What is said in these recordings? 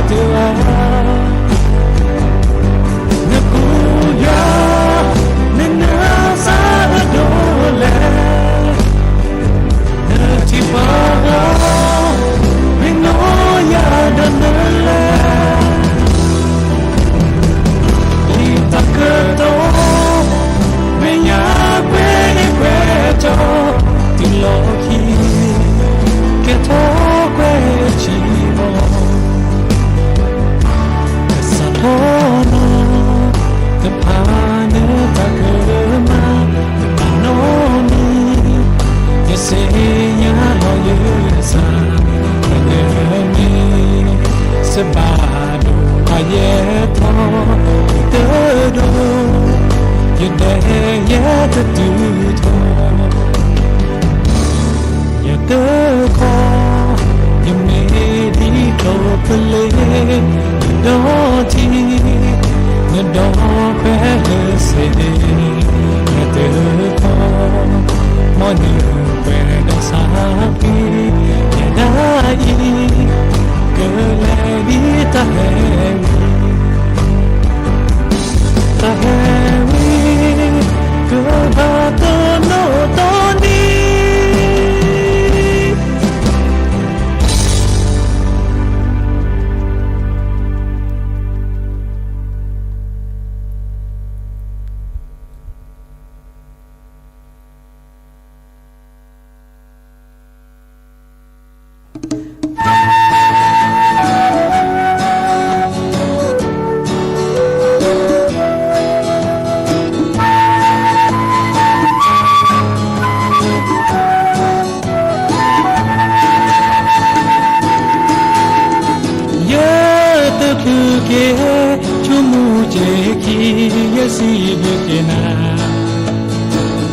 တၢ်အါ, နကူၣ်ယွၤ, နနၢၤစၢ်အဒိၣ်လဲၣ်, နထံၣ်ပှၤဂီၢ်, မ့ၢ်နီၢ်ယၤဒီးနလဲၣ်. ဒ်တၢ်ကတိၤ, မဲာ်ညါကွဲးကွဲးထီၣ်, တုၤလီၢ်ခံ, ကဲထီၣ်ကွဲးဆံးဘီ, ကစၢ်ထီၣ်နီၤ, တဖၣ်န့ၣ်တၢ်ကမၤ, တဖၣ်နီတမံၤ, ယစ့ညါလီၤယစၢ်, နမ့ၢ် စဘၣ်ဒိၣ်ပှၤယဲၢ်ထီၣ်, ယတဒိး, ယဒဲယဲၢ်တတုၤထီၣ်, ယတခီ, ယမ့ၢ်ဒ်ကျိၣ်ဖျၢၣ်, ဒီးထံ, နဒီခွဲးလၢစ့, ယတခီ, မ်နကွဲးဒီးဆါကွံာ်, ယဒၣ်အံၤ, ကလဲၤဒ်တၢ်ဟဲဝံၤ, တၢ်ဟဲဝံၤ, ကဘၣ်တနီၤတနံၤ. ယတချုးက့ၤ ဆိကမိၣ်စ့ၢ်ကီး ယစံးဘျုးက့ၤနၤ,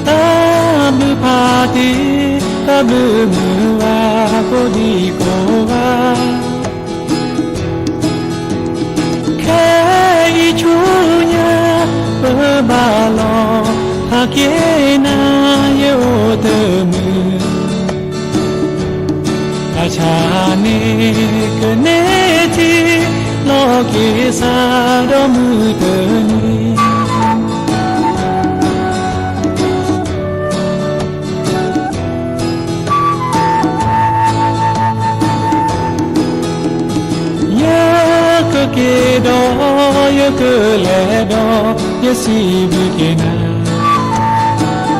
တၢ်ဘျုးဖးတံၢ်, တၢ်ဘျုးမုၢ်ဂၤ ကိးဒံကိးဂၤ, ခဲအံၤဆူညါ ပဘၣ်လီၤ ဟးက့ၤနၤ ယအိၣ်တမုာ်, တၢ်ဆါန့ၣ် ကန့ၢ်ထံ လီၤက့ၤစး ဒီးမုၢ်တနံၤ ယကက့ၤဒီး ယကလဲၤဒီး ယစံးဘျုးက့ၤနၤ,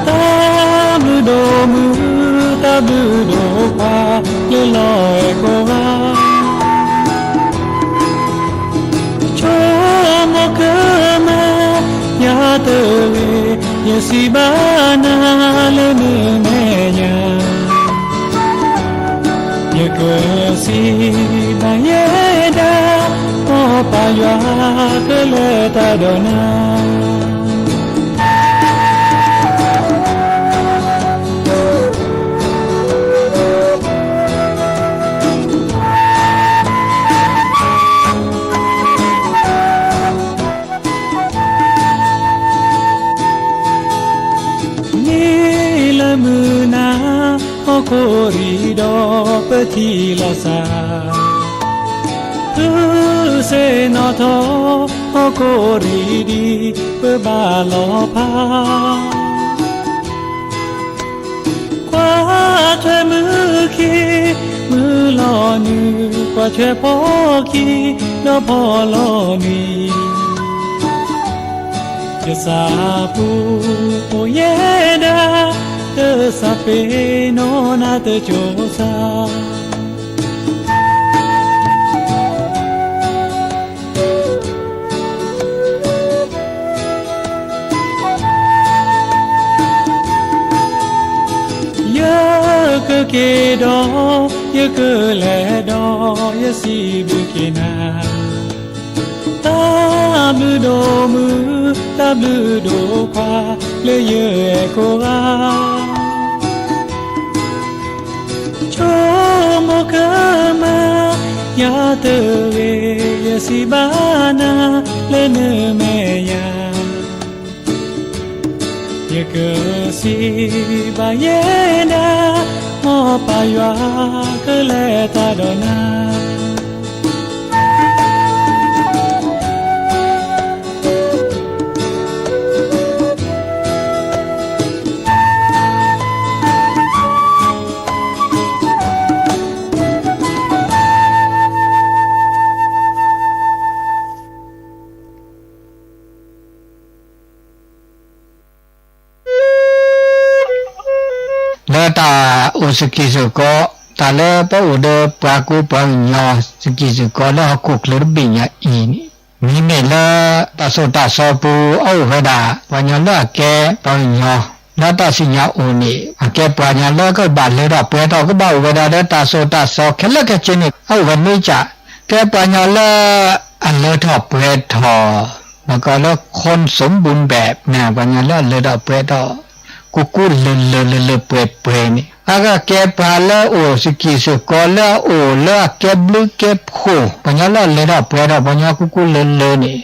တၢ်ဘျုးဒိၣ်မုၢ်, တၢ်ဘျုးဒိၣ်ခွါ, လၢလီၤအဲၣ်ကိးဂၤ ဆိကမိၣ်ကမၣ် ယၤတဂ့ၤ, ယစံးဘၣ်နၤလၢနမဲာ်ညါ, ယကစံးဘၣ်ယဲဒၣ်, မ်ပၢ်ယွၤကလဲၤတၢ်ဒီးနၤ. နံၤလၢမုၢ်နၤ ဟီၣ်ခိၣ်ရံၣ်ဒီးပထံၣ်လိာ်သး, သုးစ့ၣ်နီၣ်ထီၣ် ဟီၣ်ခိၣ်ရံၣ်ဒံး ပဘၣ်လီၤဖး ကွၢ်ထွဲမုၢ်ခံ မုၢ်လီၤနုာ်, ကွၢ်ထွဲဖီခံ ဒီးဖီလီၤနံၤ, ယသးပူၤအိၣ်ယဲဒၣ်, တသးပ့ၤနီၣ်နၤတစိၤစၢ် ယကက့ၤဒီး ယကလဲၤဒီး ယစံးဘျုးက့ၤနၤ, တၢ်ဘျုးဒိၣ်မုၢ်, တၢ်ဘျုးဒိၣ်ခွါ, လၢယအဲၣ်ကိးဂၤ ဆိကမိၣ်ကမၣ် ယၤတဂ့ၤ, ယစံးဘၣ်နၤလၢနမဲာ်ညါ, ယကစံးဘၣ်ယဲဒၣ်, မ်ပၢ်ယွၤကလဲၤတၢ်ဒီးနၤ. စကံးစ့ၢ်ကီး, တၢ်လၢပအိၣ်ဒီးပှၤကူပှၤကညီ စကံးစ့ၢ်ကီးလၢဟီၣ်ခိၣ်ချၢတဘ့ၣ်ညါအံၤန့ၣ်, မ့မ့ၢ်လၢ တၢ်သိၣ်တၢ်သီပူၤ အအိၣ်ဝဲဒၣ် ပှၤကညီလၢအကဲပှၤကညီ လၢတၢ်စံၣ်ညီၣ်အိၣ်န့ၣ် အကဲပှၤကညီလၢကဘၣ်လၢထီၣ်ပှဲၤထီၣ် ကဘၣ်အိၣ်ဝဲဒၣ်လၢတၢ်သိၣ်တၢ်သီခဲလၢာ်ခဲဆ့န့ၣ် အအိၣ်ဝဲန့ၣ်က ကဲပှၤကညီလၢ အလၢထီၣ်ပှဲၤထီၣ်, မ့ၢ်ကီးလၢ คนสมบูรณ์แบบ န့ၣ် ပှၤကညီလၢအလၢထီၣ်ပှဲၤထီၣ် ကူကူလၢလၢလၢလၢပှဲၤပှဲၤန့ၣ် အကကဲပှၤလၢအအိၣ်စကံးစ့ၢ်ကီးလၢအအိၣ်လၢအကဲဘျုးကဲဖှိၣ် ပှၤကညီလၢအလၢထီၣ်ပှဲၤထီၣ် ပှၤကညီကူကူလၢလၢန့ၣ်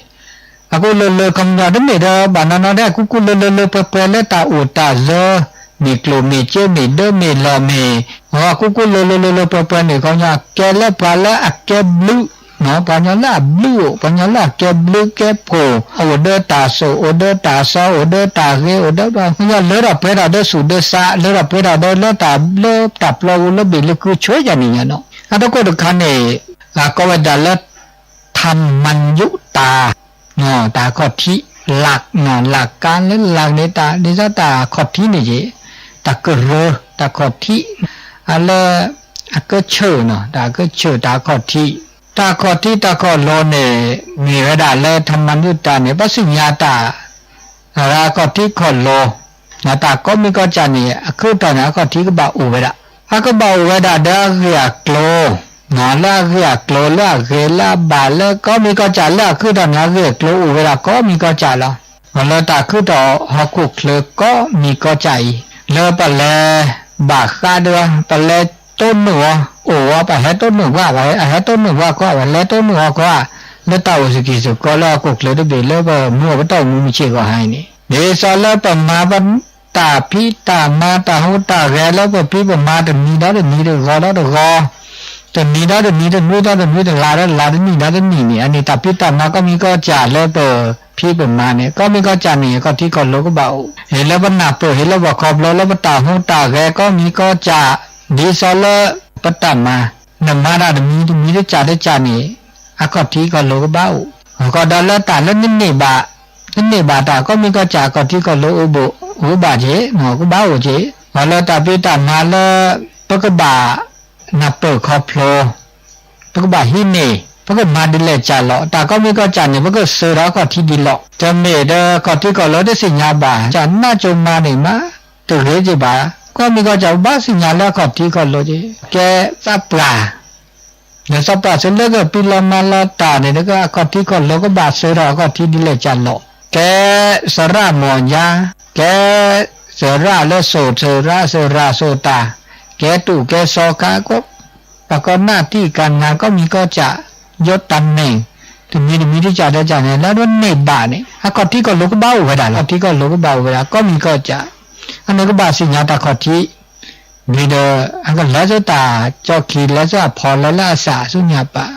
အကူလၢလၢ ခီမညီတမ့ၢ်ဒီးဘၣ်နီၢ်နီၢ်ဒဲး ကူကူလၢလၢလၢပှဲၤပှဲၤလၢတၢ်အိၣ်တၢ်စၢ မ့ၢ်ကျိၣ်မ့ၢ်စ့မ့ၢ်ဒၢမ့ၢ်လီၢ်မ့ၢ် အကူကူလၢလၢလၢလၢပှဲၤပှဲၤန့ၣ် ခီမညီကဲလၢပှၤလၢအကဲဘျုး ပှၤကညီလၢအဘျုးအိၣ် ပှၤကညီလၢအကဲဘျုးကဲဖှိၣ် အိၣ်ဒီးတၢ်သိၣ် အိၣ်ဒီးတၢ်သီ အိၣ်ဒီးတၢ်ဂ့ၤ အိၣ်ဒီး ခီမညီလၢထီၣ်ပှဲၤထီၣ်ဒီးဆူၣ်ဒီးဆါ လၢထီၣ်ပှဲၤထီၣ်ဒီးလၢတၢ်ဘျၢတၢ်ပျီပူၤလၢဘ့ၣ်လၢကုဆှၢယၤန့ၣ်ညါနီၤ အတကိးတခါန့ၣ် ကိးဝဲဒၣ်လၢ ทำมันยุตา တၢ်အခီၣ်ထံး လၢ်ကါလၢလၢ်န့ၣ် တၢ်ဒ်သိးတၢ်အခီၣ်ထံးန့ၣ်က့ၤ တၢ်ကရၢ တၢ်ခီၣ်ထံး အလၢ အကဆၢၣ်နီၤ တၢ်ကဆၢၣ်တၢ်အခီၣ်ထံး တၢ်ခီၣ်ထံးတၢ်ခီၣ်လိၤန့ၣ် မ့ၢ်ဝဲဒၣ်လၢ ทำมันยุตา န့ၣ် ပစံၣ်ညီၣ်တၢ် အဂၤအခီၣ်ထံးခီၣ်လိၤ တၢ်ကိးမံၤကိးကၢ်န့ၣ် အခုအထီၣ်န့ၣ် အခီၣ်ထံးကဘၣ်အိၣ်ဝဲဒၣ် အကဘၣ်အိၣ်ဝဲဒၣ်ဒီးအဂ့ၢ်အကျိၤ လၢအဂ့ၢ်အကျိၤ လၢအဂ့ၤလၢအဘၣ်လၢကိးမံၤကိးကၢ်လၢအခုအထီၣ်န့ၣ် အဂ့ၢ်အကျိၤအိၣ်ဝဲဒၣ်ကိးမံၤကိးကၢ်လီၤ. လၢတၢ်ခုထီၣ်ဟီၣ်ခိၣ်ချၢကိးမံၤကိးကၢ်အံၤ လၢပလဲၤဘၣ်ဃးဒီး ပလဲၤတိၢ်နီၣ်အီၤ အိၣ်ဝဲ ပဟဲတိၢ်နီၣ်ဘၣ် ပဟဲတိၢ်နီၣ်ဘၣ်ကီး ပလဲၤတိၢ်နီၣ်အီၤကီး လၢတၢ်အိၣ်စကံးစ့ၢ်ကီးလၢဟီၣ်ခိၣ်ချၢတဘ့ၣ်လၢပမူအပတီၢ်မူမုၢ်ဆ့ၣ်ဂီၤဟါအံၤန့ၣ် ဒ်သိးလၢပမၤပတၢ်ဖံးတၢ်မၤ တၢ်ဟူးတၢ်ဂဲၤလၢပဖံးပမၤ တနံၤဒီးတနံၤ တဂီၤဒီးတဂီၤ တနံၤဒီးတနံၤ တနွံဒီးတနွံ တလါဒီးတလါ တနံၣ်ဒီးတနံၣ်န့ၣ် အန့ၣ်တၢ်ဖံးတၢ်မၤကိးမံၤကိးကၢ်လၢပဖံးပမၤန့ၣ် ကိးမံၤကိးကၢ်န့ၣ် အခီၣ်ထံးခီၣ်လိၤကဘၣ်အိၣ် ဟ့ၣ်လၢပနၢ်ပၢၢ် ဟ့ၣ်လၢပခီဖျိလၢပတၢ်ဟူးတၢ်ဂဲၤကိးမံၤကိးကၢ် ဒ်သိးလၢပတၢ်မၤ နမၤတၢ်တမံၤတမံၤတကၢ်တကၢ်န့ၣ် အခီၣ်ထံးခီၣ်လိၤကဘၣ်အိၣ် အဃိဒီးလၢတၢ်လၢနန့ၢ်ဘၣ် နန့ၢ်ဘၣ်တၢ်ကိးမံၤကိးကၢ် အခီၣ်ထံးခီၣ်လိၤအိၣ်ဘၣ် အိၣ်ဘၣ်က့ၤ ကဘၣ်အိၣ်က့ၤ ပှၤလၢတၢ်ဖံးတၢ်မၤလၢ ပကဘၣ်နၢ်ပၢၢ်ခီဖျိ ပကဘၣ်ဟံးန့ၢ် ပကမၤဒ်လဲၣ်ကၢ်လီၤ တၢ်ကိးမံၤကိးကၢ်န့ၣ် ပကစၢၤဒီးအခီၣ်ထံးဒ်လီၤ တမ့ၢ်ဒီးအခီၣ်ထံးခီၣ်လိၤတသ့ၣ်ညါဘၣ် ကၢ်နးကၠိမၤန့ၣ်မး တဂ့ၤက့ၤဘၣ် ကိးမံၤကိးကၢ် ပဘၣ်သ့ၣ်ညါလၢအခီၣ်ထံးခီၣ်လိၤက့ၤ ကဲသးပှၢ် လၢသးပှၢ်သုလၢကပံးလီၤမၤလီၤတၢ်န့ၣ် အခီၣ်ထံးခီၣ်လိၤကဘၣ်စၢၤဒီးအခီၣ်ထံးဒ်လဲၣ်ကၢ်လီၤ ကဲသရၣ်မီၢ်ယါ ကဲသရၣ်လၢစိာ်သရၣ် သရၣ်စိာ်တၢ် ကဲတူၢ်ကဲစီခါ ပှၤကိးနၢ်တံၢ်ကၤနၤကိးမံၤကိးကၢ် ယိတၢ်န့ၣ် တမံၤတမံၤတကၢ်တကၢ်န့ၣ် လၢဒိးန့ၢ်ဘၣ်န့ၣ် အခီၣ်ထံးခီၣ်လိၤကဘၣ်အိၣ်ဝဲဒၣ်လီၤ အခီၣ်ထံးခီၣ်လိၤကဘၣ်အိၣ်ဝဲဒၣ် ကိးမံၤကိးကၢ် အန့ၣ်ကဘၣ်သ့ၣ်ညါတၢ်ခီၣ်ထံး မ့ၢ်ဒီး အကလဲၤဆူတၢ်ကၠီခံ လဲၤဆူအဖီလာ်လၢအစၢ်ဆူညါပၢ်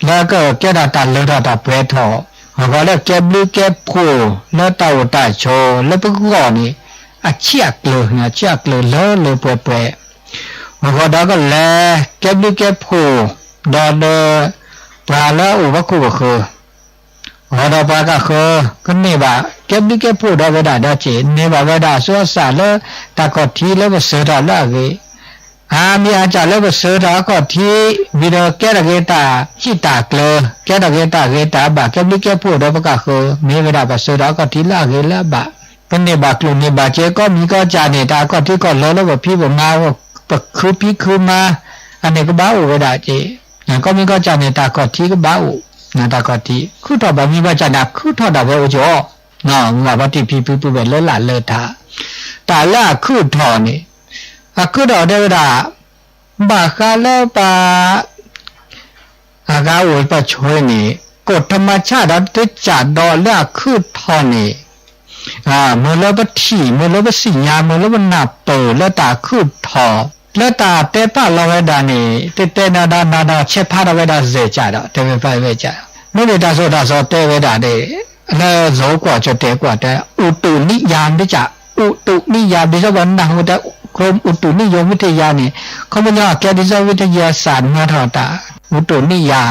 လၢကကဲထီၣ်တၢ်လၢထီၣ်တၢ်ပှဲၤထီၣ် အဂီၢ်လၢကဲဘျုးကဲဖှိၣ်လၢတၢ်အိၣ်တၢ်ဆိးလၢပဂီၢ်န့ၣ် အဆံးအကျၢၤ အဆံးအကျၢၤလၢလၢပှဲၤပှဲၤ အဂီၢ်ဒီးကလဲၤကဲဘျုးကဲဖှိၣ် ဒီးဒီး ပှၤလၢအအိၣ်ဘၣ်ခိၣ်ဘၣ်ဃၢၤ အဂီၢ်ဒီးပှၤကဃၢၤ ကန့ၢ်ဘၣ် ကဲဘျုးကဲဖှိၣ်ဒီးဝဲဒၣ်ဒီးက့ၤ န့ၢ်ဘၣ်ဝဲဒၣ်အစိအစၢ်လၢတၢ်ခီၣ်ထံးလၢပစၢၤထီၣ်လၢအဂ့ၤ အါမံၤအါကၢ်လၢပစၢၤထီၣ်အခီၣ်ထံး ဝံၤဒီးကဲထီၣ်က့ၤတၢ်ဟံၣ်တၢ်ကျၢၤ ကဲထီၣ်က့ၤတၢ်ဂ့ၤတၢ်ဘၣ် ကဲဘျုးကဲဖှိၣ်ဒီးပကဃၢၤ မ့ၢ်ဝဲဒၣ်ပစၢၤထီၣ်အခီၣ်ထံးလၢအဂ့ၤလၢအဘၣ် ပန့ၢ်ဘၣ်ကျိၣ်န့ၢ်ဘၣ်စ့ကိးမံၤကိးကၢ်န့ၣ် တၢ်အခီၣ်ထံးခီၣ်လိၤလၢပဖံးပမၤ ပခုဖံးခုမၤ အန့ၣ်ကဘၣ်အိၣ်ဝဲဒၣ်က့ၤ ကိးမံၤကိးကၢ်န့ၣ် တၢ်ခီၣ်ထံးကဘၣ်အိၣ် တၢ်ခီၣ်ထံး ခုထီၣ်ဘၣ်မံၤဘၣ်ကၢ်န့ၣ် ခုထီၣ်ဒၣ်ဝဲအိၣ်က့ၤအီၤ မုၢ်ဂၤပှၤတံၢ်ဖံဖုပုၢ်ဝဲၢ်လၢလာ်လၢထါ တၢ်လၢအခုထီၣ်န့ၣ် အခုထီၣ်တဲဝဲဒၣ် ဘၣ်ဃးလၢပှၤ အဂၤအိၣ်ပှၤဆိန့ၣ် ကိၣ်ထမါဆၣ်ဒီးတကၢ်ဒီးလၢအခုထီၣ်န့ၣ် မ့ၢ်လၢပထံၣ် မ့ၢ်လၢပသ့ၣ်ညါ မ့ၢ်လၢပနၢ်ပၢၢ်လၢတၢ်အခုထီၣ် လၢတၢ်တဲဖးလီၤဝဲဒၣ်န့ၣ် တတဲနၤဒီးနၤဒီးဆဲးဖးဒီးဝဲဒၣ်စဲးကၢ်ဒီး တဲဝဲဖးဝဲကၢ် မ့မ့ၢ်တၢ်သိၣ်တၢ်သီတဲဝဲဒၣ်န့ၣ် လၢစိၤကွၢ်စိၤတဲကွၢ်တဲ အိၣ်တူးနံၣ်ယါမ့ၢ်ကၢ် အိၣ်တူးနံၣ်ယါ ဒ်သိးပှၤနၢ်ဟူတဲ ကရၢၢ်အိၣ်တူးနံၣ်ယါ ဝံထယါန့ၣ် ခီပညီအကဲဒ်သိးဝံထယါစၢ်နၢ်ထီၣ်တၢ် အူတူးနံၣ်ယါ,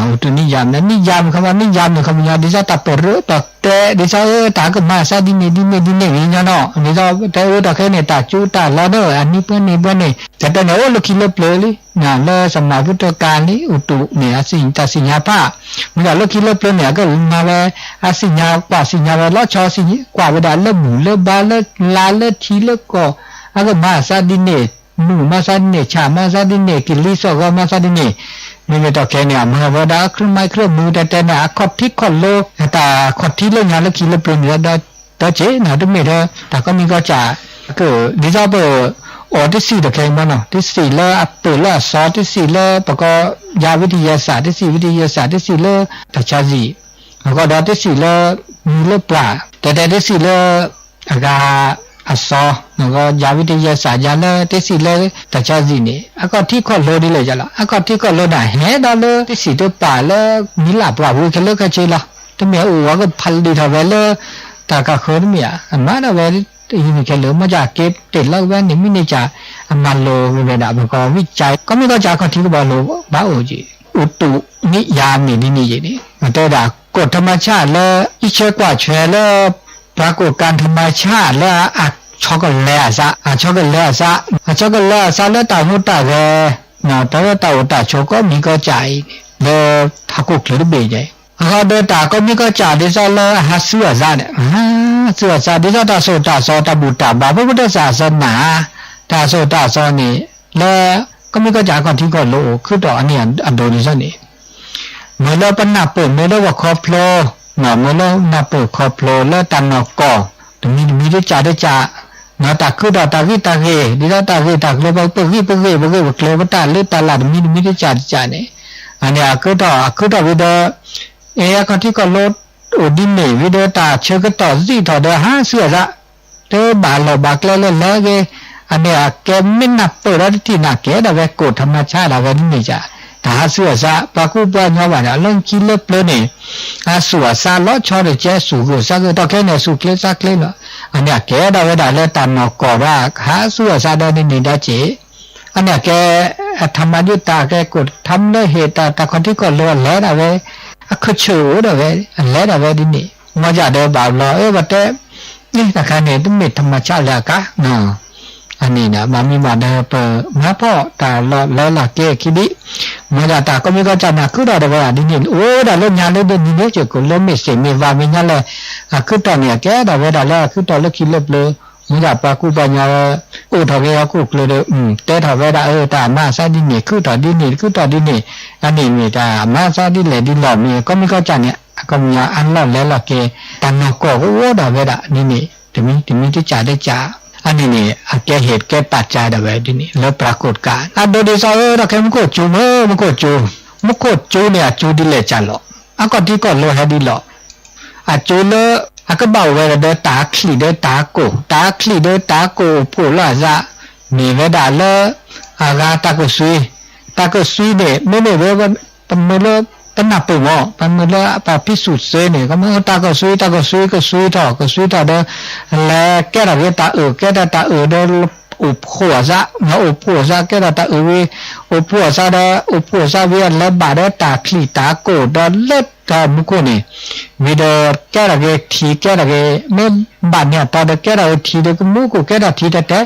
အူတူးနံၣ်ယါ နံၣ်ယါမ့ၢ်ခီပညီ နံၣ်ယါမ့ၢ်ခီပညီ ဒ်သိးတၢ်ပရၢတီၤတဲ ဒ်သိးအၢ တၢ်ကမၤအသးဒ်န့ၣ်ဒ်န့ၣ်ဒ်န့ၣ်ဝံၤညီနီၤ ဒ်သိးတဲအၢ တၢ်ခဲန့ၣ် တၢ်ကၠူတၢ်လီၤဒီး အနံၣ်ပှဲၤန့ၣ်ပှဲၤန့ၣ် တၢ်တဲန့ၣ် အိၣ်လၢခံလၢပျၢၤလံ လၢစမၤဖုတၢကါလံ အူတူးန့ၣ် တၢ်သ့ၣ်ညါဖး မ့ၢ်ဒီးလၢခံလၢပျၢၤန့ၣ် အကမၤဝဲ အသ့ၣ်ညါကွၢ်သ့ၣ်ညါဝဲလီၤဆီ ကွၢ်ဝဲဒၣ်လၢဘူၣ်လၢဘါလၢလါလၢထံလၢကီၢ် အကမၤအသးဒ်န့ၣ် မုၢ်မၤသးဒ်န့ၣ် ဆၣ်မၤသးဒ်န့ၣ် ကလံၤသီၣ်ဂီၤမၤသးဒ်န့ၣ် မ့မ့ၢ်တၢ်ခဲန့ၣ် အမၤဝဲဒၣ် ခရၢမါခရၢမူ တၢ်တဲန့ၣ် အခီၣ်ထံးခီၣ်လိ တၢ်ခီၣ်ထံးလၢညါလၢခံလၢပျၢၤန့ၣ်ဒီး ဒီးက့ၤန့ၣ် တမ့ၢ်ထဲ တၢ်ကီမံကီၢ်စၢ် ဒ်သိးပ အီၤတသ့ၣ်တခဲမ့ၢ်နီၤ တသ့ၣ်လၢအပၢၢ်လၢအစီ တသ့ၣ်လၢပကီၢ်ယါဝံတယဲစး တသ့ၣ်ဝံတယဲစး တသ့ၣ်လၢတၢ်ဆါဆံး အဃိဒီးတသ့ၣ်လၢ မံၤလၢပှၢ် တဲတဲတသ့ၣ်လၢ အဂၤအစီ နကီၢ်ယါဝံတယဲစး ယါလၢတသ့ၣ်လၢတၢ်ဆါဆံးန့ၣ် အခီၣ်ထံးခီၣ်လိဒ်လဲၣ်ယါလီၤ အခီၣ်ထံးခီၣ်လိန့ၣ် ဟဲဒီးလၢတသ့ၣ်တပာ်လၢ မံၤလၢ်ပှၢ်ဝံခဲလၢာ်ခဲဆ့လီၤ တမ့ၢ်အိၣ်ဝဲကဖးလံာ်ထီၣ်ဝဲလၢ တၢ်ကဃၢတမ့ၢ်ဧါ အမၤဒၣ်ဝဲ အံၤန့ၣ်ခဲလၢာ် မ့ၢ်ကၠၢ်က့တ့ၢ်လီၤဝဲန့ၣ် မ့ၢ်န့ၢ်ကၠၢ် အမၤလိဝဲဒၣ် ပကီၢ်ဝံကၠၢ် ကီၢ်မ့ၢ်ကီၢ်ကၠၢ် အခီၣ်ထံးကဘီလိ ဘၣ်အိၣ်က့ၤ အူတူးနံၣ်ယါမ့ၢ်ဒ်န့ၣ်ယဲန့ၣ် တဲဝဲဒၣ် ကိၣ်ထမါဆၣ်လၢ အံးဆၢကွၢ်ဆၢလၢ ပှၤကိၣ်ကါထမါဆၣ်လၢ အဆီကလဲအသး အဆီကလဲအသး အဆီကလဲအသးလၢတၢ်ဟူးတၢ်ဂဲၤ တၢ်လၢတၢ်အိၣ်တၢ်ဆိး ကီၢ်မ့ၢ်ကီၢ်ကၠၢ်အံၤန့ၣ် လၢဟီၣ်ခိၣ်ချၢတဘ့ၣ်ညါ အဃိဒီးတၢ်ကီၢ်မ့ၢ်ကီၢ်ကၠၢ် ဒ်သိးလၢအဟးဆူအသးန့ၣ် ဟးဆူအသး ဒ်သိးတၢ်သိၣ်တၢ်သီ တၢ်ဘူၣ်တၢ်ဘါ ပှၤဖိတၢ်သးအသးနၤ တၢ်သိၣ်တၢ်သီန့ၣ် လၢ ကီၢ်မ့ၢ်ကီၢ်ကၠၢ် အခီၣ်ထံးခီၣ်လိအိၣ် ခုၣ်တီၣ်အန့ၣ်အဒိဒ်သိးန့ၣ် မ့ၢ်လၢပနၢ်ပၢၢ် မ့ၢ်လၢပခီဖျိ မ့ၢ်လၢနၢ်ပၢၢ်ခီဖျိလၢတၢ်နီၢ်ကီၢ် တမံၤတမံၤတကၠၢ်တကၠၢ် တၢ်ခုၣ်တီၢ်တၢ်ဂံၢ်တၢ်ဂ့ၤ ဒ်သိးတၢ်ဂ့ၢ်တၢ်ကျိၤ ပဂံၢ်ပဂ့ၢ် ပဂ့ၢ်ပကျိၤ ပတၢ်လၢတၢ်လၢ်တမံၤတမံၤတကၠၢ်တကၠၢ်န့ၣ် အန့ၣ်အခုၣ်တီၢ် အခုၣ်တီၢ်ဝံၤဒီး အဲ အခီၣ်ထံးခီၣ်လိ အိၣ်ဒ်န့ၣ်ဝံၤဒီး တၢ်ဆၢကတီၢ်သံၣ်ထီၣ်ဒီး ဟးဆူအသး တဘၣ်လီၢ်ဘၣ်ကျဲလၢလဲၤဂ့ၤ အန့ၣ်အကဲမ့ၢ်နၢ်ပၢၢ်ဒီးတထံၣ်န့ၣ် ကဲဒၣ်ဝဲကိၣ်ထမါဆၣ်ဒၣ်ဝဲဒ်န့ၣ်ကၠၢ် တၢ်ဟးဆူအသး ပှၤကူပှၤညီဘၣ်န့ၣ် အလၢခံလၢပျၢၤန့ၣ် အသူၣ်အသးလီၤဆီတကဲ သူၣ်ဂိၢ်သးဂိၢ် တီၢ်ခဲန့ၣ် သူၣ်ချ့သးချ့လီၤ အန့ၣ်အကဲဒၣ်ဝဲဒၣ်လၢတၢ်နီၢ်ကီၢ်ဒီး ဟးဆူအသးဒီးန့ၣ်န့ၣ်ဒီးက့ၢ် အန့ၣ်အကဲ အထမါဒုးတၢ်ကဲကိၣ် ထမါလၢဟ့ၣ်တၢ် တၢ်ခီၣ်ထံးခီၣ်လိအလဲၤဒၣ်ဝဲ အခၢၣ်ဆၢၣ်အိၣ်ဒၣ်ဝဲ အလဲၤဒၣ်ဝဲဒ်န့ၣ် မ့ၢ်ယၤဒီးဘၣ်ဘျီ အၢ ပတဲ တၢ်ခါန့ၣ် တမ့ၢ်ထမါဆၣ်လၢအကါ အန့ၣ် ဘၣ်မံဘၣ်ဒီး ပမၤဖီၣ်တၢ်လီၢ်လဲၤလီၢ်က့ၤခံဒံး မ့ၢ်ဒၣ်တၢ်ကီၢ်မ့ၢ်ကီၢ်ကၠၢ်န့ၣ် ခုၣ်ထီၣ်ဒၣ်ဝဲဒၣ်ဒ်န့ၣ် အိၣ်ဝဲဒၣ်လၢညါလၢဒ်န့ၣ် စ့ၢ်ကီးလၢမ့ၢ်သ့ၣ်မ့ၢ်ဝါမ့ၢ်ညါလၢ အခုၣ်တီၢ်န့ၣ် အကဲဒၣ်ဝဲဒၣ်လၢအခုၣ်တီၢ်လၢခံလၢပျၢၤ မ့ၢ်ဒၣ်ပှၤကူပှၤညီ အိၣ်ထီၣ်က့ၤဟီၣ်ခိၣ်ချၢဒီး တဲထီၣ်ဝဲဒၣ် အၢ တၢ်မၤအသးဒ်န့ၣ် ခုၣ်ထီၣ်ဒ်န့ၣ် ခုၣ်တီၢ်ဒ်န့ၣ် အန့ၣ်မ့ၢ်တၢ်မၤအသးဒ်လဲၣ်ဒ်လဲၣ်မ့ၢ် ကီၢ်မ့ၢ်ကီၢ်ကၠၢ်န့ၣ် အခီပညီအလီၢ်လဲၤလီၢ်က့ၤ တၢ်နီၢ်ကီၢ်ကအိၣ်ဒၣ်ဝဲဒၣ်ဒ်န့ၣ် တမံၤတမံၤတကၠၢ်တကၠၢ် အန့ၣ်န့ၣ် အကဲဟ့ၣ်ကဲပာ်ကၠၢ်ဒၣ်ဝဲဒ်န့ၣ် လၢပှၤကိးတကး အဒိဒ်သိးအၢ တၢ်ခဲမူခိၣ်ကၠိမ့ၢ် မူခိၣ်ကၠိ မူခိၣ်ကၠိန့ၣ် အကၠိဒ်လဲၣ်ကၠၢ်လီၤ အခီၣ်ထံးခီၣ်လိဟဲဒ်လီၤ အကၠိလၢ အကဘၣ်အိၣ်ဝဲဒၣ်ဒီးတၢ်ချံၣ်ဒီးတၢ်ကိၢ် တၢ်ချံၣ်ဒီးတၢ်ကိၢ်အိၣ်ဖှိၣ်လၢအသး မ့ၢ်ဝဲဒၣ်လၢ အဂၤတၢ်ကစွံ တၢ်ကစွံန့ၣ် မ့မ့ၢ်ဝဲ ပမ့ၢ်လၢ ပနၢ်ပၢၢ်မး ပမ့ၢ်လၢပှၤဖံးစူၣ်စ့န့ၣ် ကမ့ၢ်တၢ်ကစွံ တၢ်ကစွံ ကစွံထီၣ် ကစွံထီၣ်ဒီး လဲၤကဲထီၣ်က့ၤတၢ်အၢၣ် ကဲထီၣ်တၢ်အၢၣ်ဒီး အိၣ်ဖှိၣ်အသး အိၣ်ဖှိၣ်အသး ကဲထီၣ်တၢ်အၢၣ်ဝံၤ အိၣ်ဖှိၣ်အသးဒီး အိၣ်ဖှိၣ်အသးဝံၤ လဲၤဘၣ်ဒီးတၢ်ချံၣ်တၢ်ကိၢ်ဒီးလၢတၢ်မူခိၣ်န့ၣ် ဝံၤဒီး ကဲထီၣ်က့ၤထံ ကဲထီၣ်က့ၤ မ့ၢ်ဘၣ်န့ၢ်အတီဒီး ကဲထီၣ်က့ၤထံဒီး ကမူခိၣ်ကဲထီၣ်ထံတဲတဲ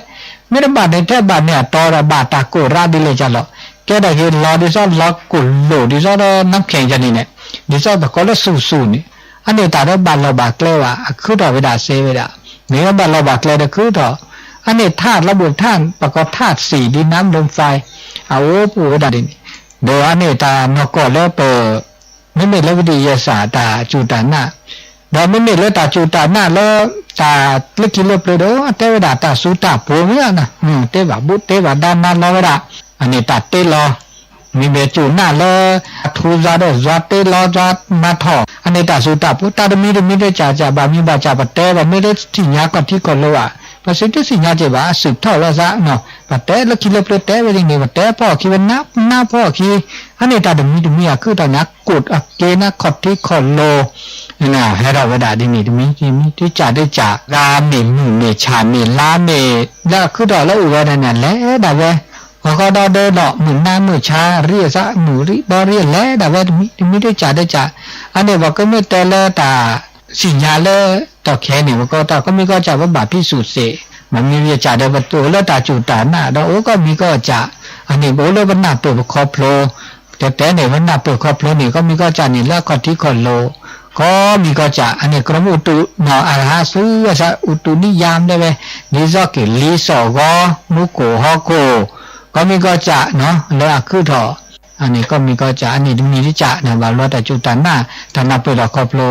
မ့ၢ်တဘၣ်န့ၢ်ထဲဘၣ်န့ၢ်အတီဒီး ဘၣ်တၢ်ကိၢ်ရးဒ်လဲၣ်ကၠၢ်လီၤ ကဲထီၣ်က့ၤလီၤဒ်သိးလီၤကိၢ်လိာ်ဒ်သိးဒီး နၢ်ခဲၣ်ယၤန့ၣ်န့ၣ် ဒ်သိးပကိးလၢစူၣ်စူၣ်န့ၣ် အန့ၣ်တၢ်ဒီးဘၣ်လီၢ်ဘၣ်ကျဲဘၣ် အခုၣ်ထီၣ်ဝဲဒၣ်စ့ဝဲဒၣ် မ့ၢ်ဘၣ်လီၢ်ဘၣ်ကျဲဒီးခုၣ်ထီၣ် အန့ၣ်ထၣ်လီၤဘိၣ်ထၣ် ပကိးထၣ်သံၣ်ဒ်နါဒိဖဲ အအိၣ်ဖှိၣ်ဝဲဒၣ်ဒ်န့ၣ် ဒီးအန့ၣ်တၢ်နီၢ်ကီၢ်လၢပ မ့မ့ၢ်လၢဝံတယဲစးတၢ်စူၢ်တၢ်နာ် ဒီးမ့မ့ၢ်လၢတၢ်စူၢ်တၢ်နာ်လၢ တၢ်လၢခံလၢပျၢၤဒီး တဲဝဲဒၣ်တၢ်စူၢ်တၢ်ပှီၤမ့ၢ်ဧါ, တဲဘၣ်ဘူးတဲဘၣ်ဒါနၤလီၤဝဲဒၣ်, အန့ၣ်တၢ်တ့လီၤ, မ့မ့ၢ်စူၢ်နာ်လၢ အထူသးဒီးယွၤတ့လီၤယွၤမၤထီၣ်, အန့ၣ်တၢ်စူၢ်တၢ်ပှီၤ တၢ်တမံၤတမံၤတကးကး ဘၣ်မံဘၣ်ကး ပတဲဘၣ်မ့ၢ်လၢသ့ၣ်ညါခီၣ်ထံးခီၣ်လိဘၣ်, ပစံးတသ့ၣ်ညါက့ၤဘၣ် အစူၢ်ထီၣ်လိာ်သး, ပတဲလၢခံလၢပျၢၤတဲဝဲဒ်န့ၣ် ပတဲဖီၣ်အခံ ပနၢ်ဖီၣ်အခံ, အန့ၣ်တၢ်တမံၤတမံၤအကုၣ်ထီၣ်န့ၣ် အကိၣ်အက့နၤခီၣ်ထံးခီၣ်လိ ဟဲထီၣ်ဝဲဒၣ်ဒ်န့ၣ်တမံၤတမံၤ တကးတကး ဂၤမ့ၢ်မုၢ်မ့ၢ်ဆၣ်မ့ၢ်လါမ့ၢ် လၢအကုၣ်ထီၣ်လၢအိၣ်ဝဲဒၣ်န့ၣ် လဲၤဒၣ်ဝဲ, ဃီဃီဒီးဒီးနီၢ်မုာ်နါမုာ်ဆါ ရံၣ်အသးမုာ်ရံၣ်ဘီရံၣ်အလဲၤဒၣ်ဝဲတမံၤတမံၤတကးတကး, အန့ၣ်ပှၤကမ့ၢ်တဲလၢတၢ် စံၣ်ညါလၢတီၢ်ခဲန့ၣ် ပကီတၢ်ကီမံၤကီၢ်စဲၣ် ပဘၣ်ဖံးစူၣ်သ့ၣ်, မ့မ့ၢ်ယကးဒီးပတိၢ်လၢတၢ်စူၢ်တၢ်နာ်ဒီးအိၣ်ကီမံၤကီၢ်စဲၣ်, အန့ၣ်ပအိၣ်လၢပနၢ်ပၢၢ်ပခီဖျိ, တဲတဲန့ၣ် ပနၢ်ပၢၢ်ခီဖျိန့ၣ် ကီမံၤကီၢ်စဲၣ်န့ၣ် လၢအခီၣ်ထံးခီၣ်လိၤ, ကီမံၤကီၢ်စဲၣ် အန့ၣ် ကရၢမိၣ်အူတူးနီၢ်အဂၤဟးဆူအစးအူတူးနံၣ်ယါမ့ၢ်ဝဲ, ဒ်သိးက့ၤလံစီၣ်ဂီၤ မူခိၣ်ဟီၣ်ခိၣ်, ကီမံၤကီၢ်စဲၣ် လၢအခုၣ်ထီၣ် အန့ၣ်ကီၢ်မံၤကီၢ်စဲၣ် အန့ၣ်တမံၤတကးန့ၣ် ဘၣ်လီတၢ်စူၢ်တၢ်နာ် တၢ်နၢ်ပၢၢ်လီၢ်ခီဖျိ,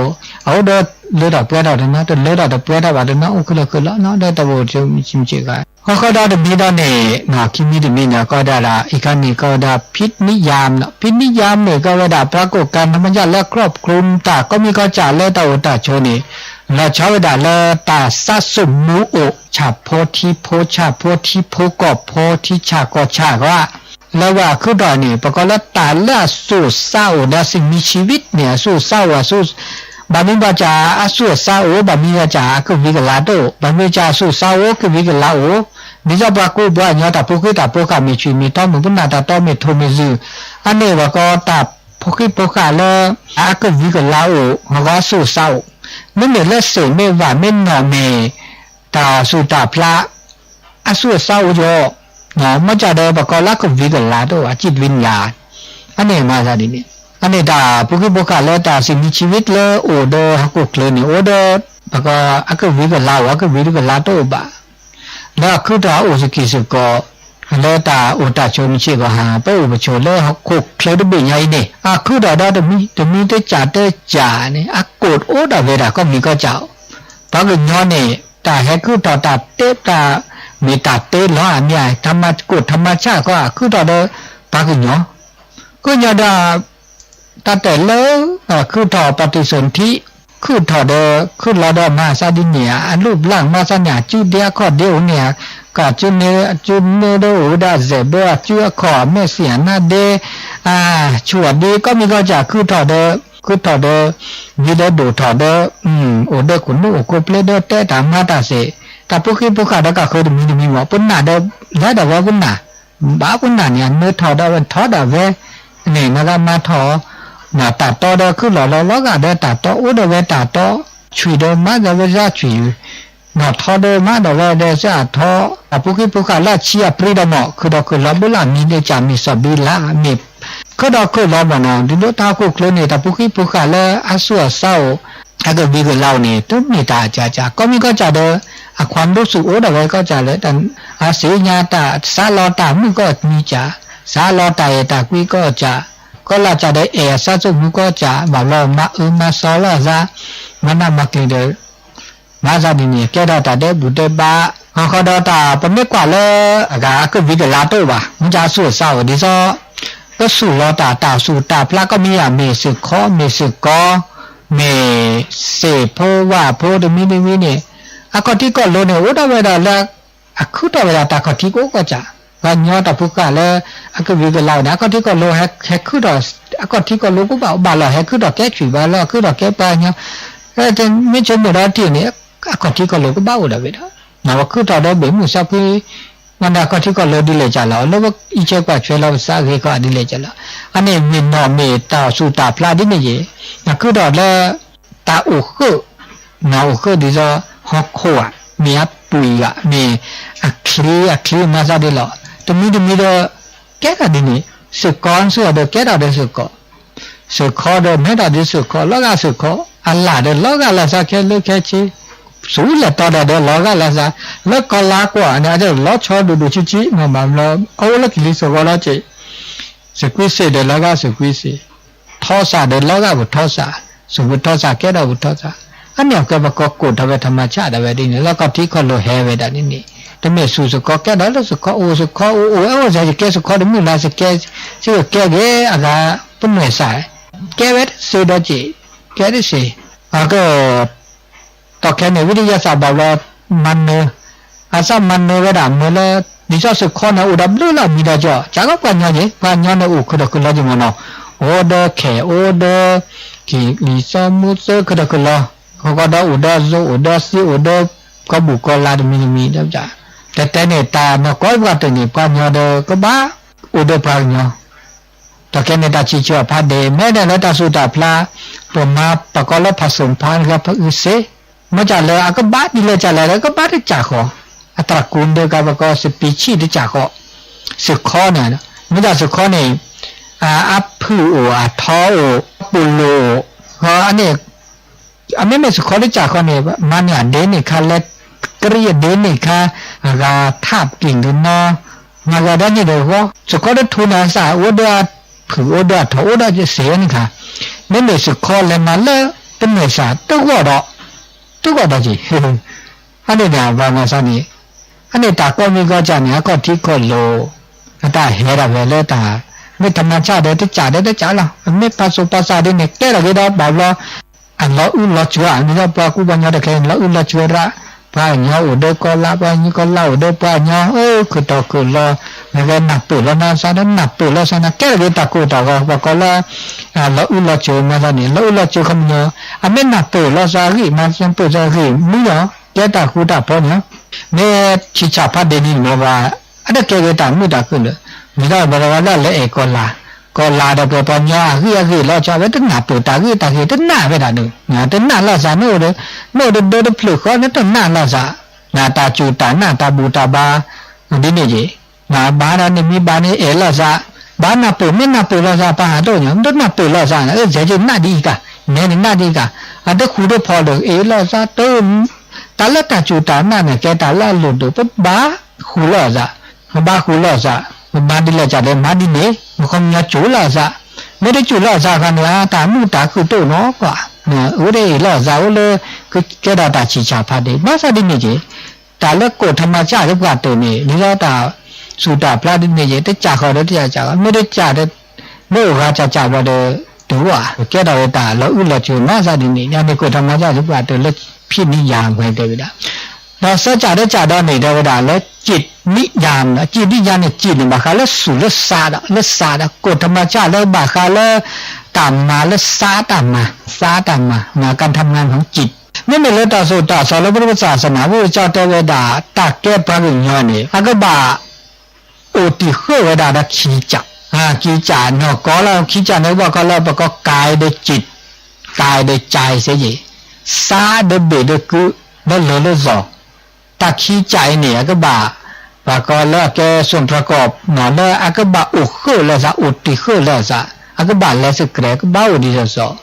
အအိၣ်ဒီးလၢထီၣ်ပှဲၤထီၣ်တနီၤ တလၢထီၣ်တပှဲၤထီၣ်ဘၣ်တနီၤ အိၣ်ခုၣ်လီၤခုၣ်လီၤနီၤ ဒီးတၢ်အိၣ်ဆူၣ်ဆူၣ်ကဲး, ဃီဃီဒီးတမံၤဒီးန့ၣ် ခံမံၤတမံၤန့ၣ် ကီးဒၣ်ဒၣ် အံၤခါန့ၣ် ကီးဝဲဒၣ် ဖိနံၣ်ယါမ့ၢ်နီၤ ဖိနံၣ်ယါမ့ၢ်ကီးဝဲဒၣ် ပှၤကိၣ်ကၤနမယၣ်လၢ ครอบคลุม တၢ်ကီၢ်မံၣ်ကီၢ်စဲၣ်လၢတၢ်အိၣ်တၢ်ဆိးန့ၣ် လီၤဆီဝဲဒၣ်လၢတၢ်သးစူၣ်မူအိၣ် ဆၣ်ဖိထံဖိ ဆၣ်ဖိထံဖိ ကီၢ်ဖိထံ ဆၣ်ကီၢ်ဆၣ်ဂီၢ် လၢဝဲအခုၣ်ထီၣ်န့ၣ် ပကိးလၢတၢ်လၢအဆူၣ်အသးအိၣ်ဒီး สิ่งมีชีวิต န့ၣ် အဆူၣ်အသးအိၣ် အဆူၣ် ဘၣ်မနုၤဘၣ်စၢ် အဆူၣ်အသးအိၣ် ဘၣ်မနုၤဘၣ်စၢ်အကဝံၤကလၤတအိၣ် ဘၣ်မနုၤစၢ်အဆူၣ်အသးအိၣ် ကဝံၤကလၤအိၣ် ဒ်သိးပှၤကူပှၤကညီတၢ်ဖိဃ့တၢ်ဖိဃာ် မ့ၢ်ဆွံမ့ၢ်ထီ မ့ၢ်ပနၢ်တၢ်တီ မ့ၢ်ထိၣ်မ့ၢ်စုၤ အန့ၣ်ပှၤကိးတၢ်ဖိဃ့ဖိဃာ်လၢ အကဝံၤကလၤအိၣ် အဂီၢ်အဆူၣ်အသးအိၣ် မ့မ့ၢ်လၢသ့ၣ်မ့ၢ်ဝၣ်မ့ၢ်နီၢ်မ့ၢ် တၢ်ဆူၣ်တၢ်ဖျး အဆူၣ်အသးအိၣ်ယီၤ မ့ၢ်စၢ်ဒီးပှၤကိးလၢကဝံၤကလၤတအိၣ် အစံၣ်တဝံၤညါ အန့ၣ်မၤသးဒ်န့ၣ် အန့ၣ်တၢ်ဖိဃ့ဖိဃာ်လၢတၢ် สิ่งมีชีวิต လၢအိၣ်ဒီးဟီၣ်ခိၣ်ချၢန့ၣ် အိၣ်ဒီး ပှၤကိးအကဝံၤကလၤအိၣ် အကဝံၤကလၤတအိၣ်ဘၣ် လၢအခုၣ်ထီၣ်အအိၣ်စကံးစ့ၢ်ကီး လၢတၢ်အိၣ်တၢ်ဆိးမုၢ်ဆ့ၣ်ဂီၤဟါ ပအိၣ်ပဆိးလၢဟီၣ်ခိၣ်ချၢတဘ့ၣ်ညါအံၤန့ၣ် အခုၣ်ထီၣ်ဒီးတမံၤတမံၤတကးတကးန့ၣ် အကိၣ်အိၣ်ဒၣ်ဝဲဒၣ်ကီၢ်မံၤကီၢ်စဲၣ် ပှၤကညီန့ၣ် တၢ်ဟဲခုၣ်ထီၣ်တၢ်တဲတၢ် မ့ၢ်တၢ်တဲလီၤဧါ မ့ၢ်ဧါ ကိၣ်ထမၤဆၣ်ကီး အခုၣ်ထီၣ်ဒီး ပှၤကညီ ကညီဒီး တၢ်တဲလၢ ခုၣ်ထီၣ်ပှၤတံၢ်စိၣ်ထံ ခုၣ်ထီၣ်ဒီး ခုၣ်လီၤဒီးမၤသးဒ်န့ၣ်ဧါ အလူၢ်ဘျၣ်မၤသးန့ၣ် အစုဒ့အခီၣ်ဒ့အိၣ်န့ၣ်ဧါ ကၢ်စုန့ၢ် အစုန့ၢ်ဒီးအိၣ်ဝဲဒၣ် စဲးဘၢအစုအခီၣ် အမဲာ်ဆံးအနါဒ့ အဆူၣ်အဒ့ ကီၢ်မံၤကီၢ်စဲၣ်ခုၣ်ထီၣ်ဒီး ခုၣ်ထီၣ်ဒီး ဝံၤဒီးဒိၣ်ထီၣ်ဒီး အိၣ်ဒီးခိၣ်နူာ်အိၣ်ခိၣ်ပျဲဒီးတဲတၢ်မၤတၢ်သ့ၣ် တၢ်ဖိဃ့ဖိဃာ်ဒီးကဃၢတမံၤတမံၤမ့ၢ် ပနၢ်ဒီး လဲၤဒၣ်ဝဲပနၢ် ဘၣ်ပနၢ်န့ၣ် အနၢထီၣ်ဒၣ်ဝဲထီဒၣ်ဝဲ န့ၣ်မၤသးမၤထီၣ် တၢ်တီဒီးခုၣ်လီၤလီၤလီၤဂာ်ဒီးတၢ်တီအိၣ်ဒီးဝဲတၢ်တီ ဆွံးဒီးမၤသးဝဲဒၣ်ဆွံး နီၢ်ထီဒီးမၤဒီးဝဲဒီးစၢ်ထီ တၢ်ဖိဃ့ဖိဃာ်လၢအဆံအပြံဒီးမ့ၢ် ခုၣ်ဒီးခုၣ်လီၤဘိလၢအမံၤဒဲးကၢ်မ့ၢ်စီၣ်ဘံလါ မ့ၢ် ခုၣ်ဒီးခုၣ်လီၤမ့ၢ်နီၤ ဒုးဒိၣ်တၢ်ဟီၣ်ခိၣ်ချၢန့ၣ် တၢ်ဖိဃ့ဖိဃာ်လၢအဆူၣ်အသးအိၣ် အကဝံၤကလၤအိၣ်န့ၣ် တမ့ၢ်တၢ်အကၢ်ကၢ် ကီၢ်မံၤကီၢ်စဲၣ်ဒီး အခွါဒိၣ်ဆူၣ်အိၣ်ဒၣ်ဝဲကီၢ်စဲၣ်လၢ အသ့ၣ်ညါတၢ်သးလီၤတၢ်မုာ်ကီၢ်မံၤကၢ် သးလီၤတၢ်အဲၣ်တၢ်ကွံကီၢ်စဲၣ် ကီၢ်လၢ်စဲၣ်ဒီးအဲၣ်အသးစိၣ်မူကီၢ်စဲၣ် ဘၣ်ဘျီမၤအၢမၤသီလီၤအသး မၤနးမၤကျံၤဒီး မၤသးဒ်န့ၣ် ကဲထီၣ်တၢ်ဒဲးဘူၣ်ဒဲးဘါ ဃီဃီဒီးတၢ်ပမ့ၢ်ကွၢ်လၢ အဂၤအကဝံၤကလၤတအိၣ်ဘၣ် မ့ၢ်ကၢ်အဆူၣ်အသးအိၣ်ဒ်သိး ကဆူၣ်လီၤတၢ် တၢ်ဆူၣ်တၢ်ဖျးကီၢ်မံၤယၤ မ့ၢ်သုးခီ မ့ၢ်သုးကီ မ့ၢ်သ့ၣ်ဖိဝၣ်ဖိတမံၤတမံၤန့ၣ် အခီၣ်ထံးကီၢ်လိၤန့ၣ် အိၣ်ဒၣ်ဝဲဒၣ်လၢ အခုၣ်ထီၣ်ဝဲဒၣ်တၢ်ခီၣ်ထံးကအိၣ်ကီၢ်စဲၣ် ပှၤကညီတၢ်ဖိဃာ်လၢ အကဝံၤကလၤအိၣ်န့ၣ် အခီၣ်ထံးကီၢ်လိၤဟဲခုၣ်ထီၣ် အခီၣ်ထံးကီၢ်လိၤကဘၣ်အိၣ်ဘၣ်လီၤ ဟဲခုၣ်ထီၣ်ကဲဆွံးဘၣ်လီၤ ခုၣ်ထီၣ်ကဲပှၤကညီ မ့ၢ်ဆိကမိၣ်ဒီးတ့ၢ်န့ၣ် အခီၣ်ထံးကီၢ်လိၤကဘၣ်အိၣ်ဒၣ်ဝဲဒၣ် နဝဲခုၣ်ထီၣ်ဒီးဘ့ၣ်မုၢ်သးဖှံ မ့ၢ်ဒၣ်အခီၣ်ထံးကီၢ်လိၤဒ်လဲၣ်ကၢ်လီၤ လၢပအံးဆၢကွၢ်ထွဲလီၤပသးဂ့ၤကီၢ်ဒ်လဲၣ်ကၢ်လီၤ အန့ၣ်မ့ၢ်နီၢ်မ့ၢ်တၢ်ဆူၣ်တၢ်ဖျးဒ်န့ၣ်ယ့ၣ် နခုၣ်ထီၣ်လၢ တၢ်အိၣ်ဃုာ် နအိၣ်ဃုာ်ဒ်သိး ဟီၣ်ခိၣ်ဧါ မ့ၢ်အပှံၤဧါ မ့ၢ်အချ့အချ့မၤသးဒ်လီၤ တမံၤတမံၤဒီး ကဲထီၣ်ဒ်န့ၣ် သုးကီၢ်ဆူၣ်ဒီးကဲထီၣ်ဒီးသုးကီၢ် သုးခီဒီးမဲထီၣ်ဒ်သုးခီ လီၤဂာ်သုးခီ အလၣ်ဒီးလီၤဂာ်လၢသးခဲလၢာ်ခဲဆ့ သူလဲၤတီဒီးလီၤဂာ်လၢသး လၢကီၢ်လါကွၢ်န့ၣ် အလီၤဆီဒိၣ်ဒိၣ်ဆံးဆံး မ့ၢ်ဘၣ်ဘျီ အအိၣ်လၢကလံၤစိးဝီလီၤက့ၤ သုးကွံစ့းဒီးလီၤဂာ်သုးကွံစ့း ထီၣ်စးဒီးလီၤဂာ်ပထီၣ်စး ဆူးပထီၣ်စးကဲထီၣ်ပထီၣ်စး အန့ၣ်အကဲပကိးကိးထီၣ်ဝဲထီၣ်မၤဆၣ်ဒၣ်ဝဲဒ်န့ၣ် လၢခီၣ်ထံးခီၣ်လိၤဟဲဝဲဒၣ်ဒ်န့ၣ် တမ့ၢ်ဆူၣ်သုးခီကဲထီၣ်လၢသုးခီ အိၣ်သုးခီအိၣ်အိၣ်ဝဲအိၣ်စဲး ယကဲသုးခီတမုၢ်လၢ် စကဲ စကဲက့ၤအဂၤ ပနွဲၣ်စး ကဲဝဲတစ့ဒီးက့ၤ ကဲတစ့ အက တီၢ်ခဲန့ၣ် ဝံသယၢသးဘၣ်ဘျီ မၤနၢၤ အသးမၤနၢၤဝဲဒၣ်မၢလၢ ဒ်သိးသုးခီန့ၣ် အိၣ်ဒီးဘျုးလီၤမံၤဒီးကီၢ် ကၢ်ကီၢ်ပှၤညီန့ၣ် ပှၤညီန့ၣ်အိၣ်ခုၣ်ဒီးခုၣ်လီၤက့ၤမ့ၢ်နီၤ အိၣ်ဒီးခဲၣ် အိၣ်ဒီး က့ၤလံာ်စီမူသၢခုၣ်ဒီးခုၣ်လီၤ ခီခီဒီးအိၣ်ဒီးသိ အိၣ်ဒီးသံ အိၣ်ဒီး ကီၢ်ဘူၣ်ကီၢ်လါတမံၤတမံၤဒီး တဲတဲန့ၣ် တၢ်နီၢ်ကီၢ်ပှၤတၢၢ်န့ၣ် ပှၤကညီဒီးကဘၣ်အိၣ်ဒီးပှၤကညီ, ဒီးခဲန့ၣ်တၢ်စံးဆၢအီၤဖးဒိၣ် မ့ၢ်ဒၣ်လၢတၢ်စူၢ်တၢ်ဖျါ, ပမၤပှၤကိးလၢဖးစိၣ်ဖးဂၤဖးအုးစ့, မ့ၢ်တၢ်လၢအကဘၣ်ဒ်လဲၣ်ကလဲၣ်လၢကဘၣ်တကးဃီ, အတြၢ်ကူဒုးကးပှၤကိးစပံးဆံးတကးဃီ, စခီန့ၣ်, မ့ၢ်တၢ်စခီန့ၣ်, အဖုၣ်အိၣ်အထီအိၣ်, ပိာ်လိာ်အိၣ်, ဃီအန့ၣ် အမ့မ့ၢ်စခီတကးဃီန့ၣ် မၤန့ၢ်အဒ့န့ၢ်ခါလၢ ကရံၣ်အဒ့န့ၢ်ခါ, အဂၤထးပက့ၢ်ကနီၤ, မၤဂၤဒၣ်န့ၣ်ဒီးဂီၢ်, စခီတထူန့ၣ်စၢ် အိၣ်ဒီးအဖုၣ်အိၣ်ဒီးအထီအိၣ်ဒီးစ့န့ၣ်ခါ, မ့မ့ၢ်စခီလဲၤမၤလၢတမဲာ်ဆှးတဂီၢ်ဒီး, တဂီၢ်ဒီးက့ၤ အန့ၣ်န့ၣ် ဘၣ်မၤစၢ်န့ၣ်, အန့ၣ်တၢ်ကိးမံၤကီးကၢ်န့ၣ် အခီၣ်ထံးခီၣ်လိၤ, အတၢ်ဟဲဒၣ်ဝဲလၢတၢ်, မ့ၢ်ထမၤဆၣ်ဒီးတကးဒီးတကးလီၤ, အမ့ၢ်ပာ်သူၣ်ပာ်သးဒ်န့ၣ် ကဲထီၣ်က့ၤဒီးဘၣ်ဘျီ, အလီၤအုၣ်လီၤစၢၤ မ့ၢ်ဒီးပှၤကူပှၤကညီတခါန့ၣ် လီၤအုၣ်လီၤစၢၤရၣ်, ပှၤကညီအိၣ်ဒီးကီၢ်လါ ပှၤကညီကီၢ်လါအိၣ်ဒီးပှၤကညီ အၢ ခုၣ်တီၢ်ခုၣ်လီၤ, မ့ၢ်ကဲနၢ်ပၢၢ်လီၤနၤစၢ်ဒီးနၢ်ပၢၢ်လီၤစၢ်န့ၣ် ကဲထီၣ်က့ၤတၢ်ကိၢ်တၢ်ဂီၤ ပှၤကိးလၢ လီၤအုၣ်လီၤစၢၤမၤသးန့ၣ် လီၤအုၣ်လီၤစၢၤခီပညီ, အမ့ၢ်နၢ်ပၢၢ်လီၤစၢ်အဂ့ၢ် မၤနၢ်ပၢၢ်စၢ်အဂ့ၢ် မုၢ်လီၤ ကဲတၢ်ဃူတၢ်ဖိးန့ၣ်, မ့ၢ်ဆံးဆးဖးဒိၣ်န့ၣ်မ့ၢ်ဘၣ်, အတကဲက့ၤတၢ်မုာ်တၢ်ခုၣ်လၢ, မ့ၢ်ဒီးဘၣ်ဒီးဝဲဒၣ်လၢအဲၣ်ကီၢ်လါ, ကီၢ်လါဒီးပှၤကညီအဂ့ၢ်အဂ့ၢ်လီၤဆီ အဝဲတနၢ်ပၢၢ်တၢ်ဂ့ၢ်တၢ်ဂ့ၢ် တနၢ်ဝဲဒၣ်န့ၣ်, တနၢ်လီၤစၢ် နအိၣ်ဒီး, နအိၣ်ဒီးဒၢတဖျၢၣ်ဃီ နတနၢ်လီၤစၢ်, နတၢ်စူၢ်တၢ်နာ် တၢ်ဘူၣ်တၢ်ဘါ, ဒ်န့ၣ်က့ၤ ဘၣ်ဒီးန့ၣ်မ့ၢ်ဘၣ်န့ၣ် အဲၣ်လီၤစၢ်, ဘၣ်နၢ်ပၢၢ် မ့ၢ်နၢ်ပၢၢ်လီၤစၢ် ပှၤဟးတအိၣ်ညါ တနၢ်ပၢၢ်လီၤစၢ်န့ၣ် အၢ စဲးက့ၤနၢ်ဒ်အံၤကါ, နဲန့ၣ်နၢ်ဒ်အံၤကါ, အတဃူတဖိးဒီး အဲၣ်လီၤစၢ်တ, တၢ်လၢတၢ်စူၢ်တၢ်နာ်န့ၣ် ကဲတၢ်လၢအလိၣ်ဒိၣ် ပဘၣ်ဃူလီၤစၢ်, ပဘၣ်ဃူလီၤစၢ်, ပမၤဒ်လဲၣ်ကလဲၣ် မၤဒ်န့ၣ် ပခီပညီစူၢ်လီၤစၢ်, မ့ၢ်တစူၢ်လီၤစၢ်ခါန့ၣ် တၢ်မုာ်တၢ်ခုၣ်တအိၣ်နီတဂၤ, အိၣ်ဒီးအဲၣ်လီၤစၢ် အိၣ်လၢ ကကဲထီၣ်တၢ်ဆံးဆးဖးဒိၣ် ဘၣ်ဆၣ်ဒ်န့ၣ်က့ၤ တၢ်လၢကိၣ်ထမၤစၢ်လၢပှၤတၢၢ်န့ၣ် ဒ်သိးတၢ်စူၢ်တၢ်ဖျါဒ်န့ၣ်က့ၤ တကးဃီဒီးတကးဃီ မ့ၢ်တကးဒီး မ့ၢ်အိၣ်ဂၤကးကးဘၣ်ဒီး တအိၣ်ဧါ ကဲထီၣ်ဝဲတၢ်လီၤအုၣ်လီၤစၢၤမၤသးဒ်န့ၣ် န့ၣ်ကိၣ်ထမၤစၢ်လၢပှၤတၢၢ်လၢ ဖံးနံၣ်ယၤ ဝဲတဲဝဲဒၣ်, ဒီးသၢကးဒီးကးဒီးန့ၣ် တဲဝဲဒၣ်လၢ စံးနံၣ်ယၤ, စံးနံၣ်ယၤန့ၣ် စံးန့ၣ် ဘၣ်ဃးလၢစူၢ်လၢသးဒီး လၢသးဒီး ကိၣ်ထမၤစၢ်လၢဘၣ်ဃးလၢ တၢ်မၤလၢသးတၢ်မၤ, သးတၢ်မၤ မၤကထမၤနီၤစံး, မ့မ့ၢ်လၢတၢ်သိၣ်တၢ်သီလၢပဝိသၣ်သနၢ် ပကစၢ်တဲဝဲဒၣ် တၢ်ကဲပှၤကညီန့ၣ် အကဘၣ် အိၣ်တံၢ်ဃုာ်ဝဲဒၣ်ဒီးခံကၠး, ခံကၠးနီၢ်ကီၢ်လၢခံကၠးန့ၣ် ဘၣ်ကီးလၢပကီးကဲဒီးစံး, ကဲဒီးကၠးစ့ၢ်ကီး, သးဒီးဘ့ၣ်ဒီးကုၢ် လၢလီၤလၢလီၤ, တၢ်ခံကၠးအံၤန့ၣ် အကဘၣ် ဘၣ်ကီးလၢအကဲ စွန်ဖျၢၣ်ကီၢ် နီၢ်လၢအကဘၣ်အိၣ်ဃုာ်လၢသး အိၣ်တံၢ်ဃုာ်လၢသး, အကဘၣ်လဲၤစကြဲး ကဘၣ်အိၣ်ဒ်သိးသိး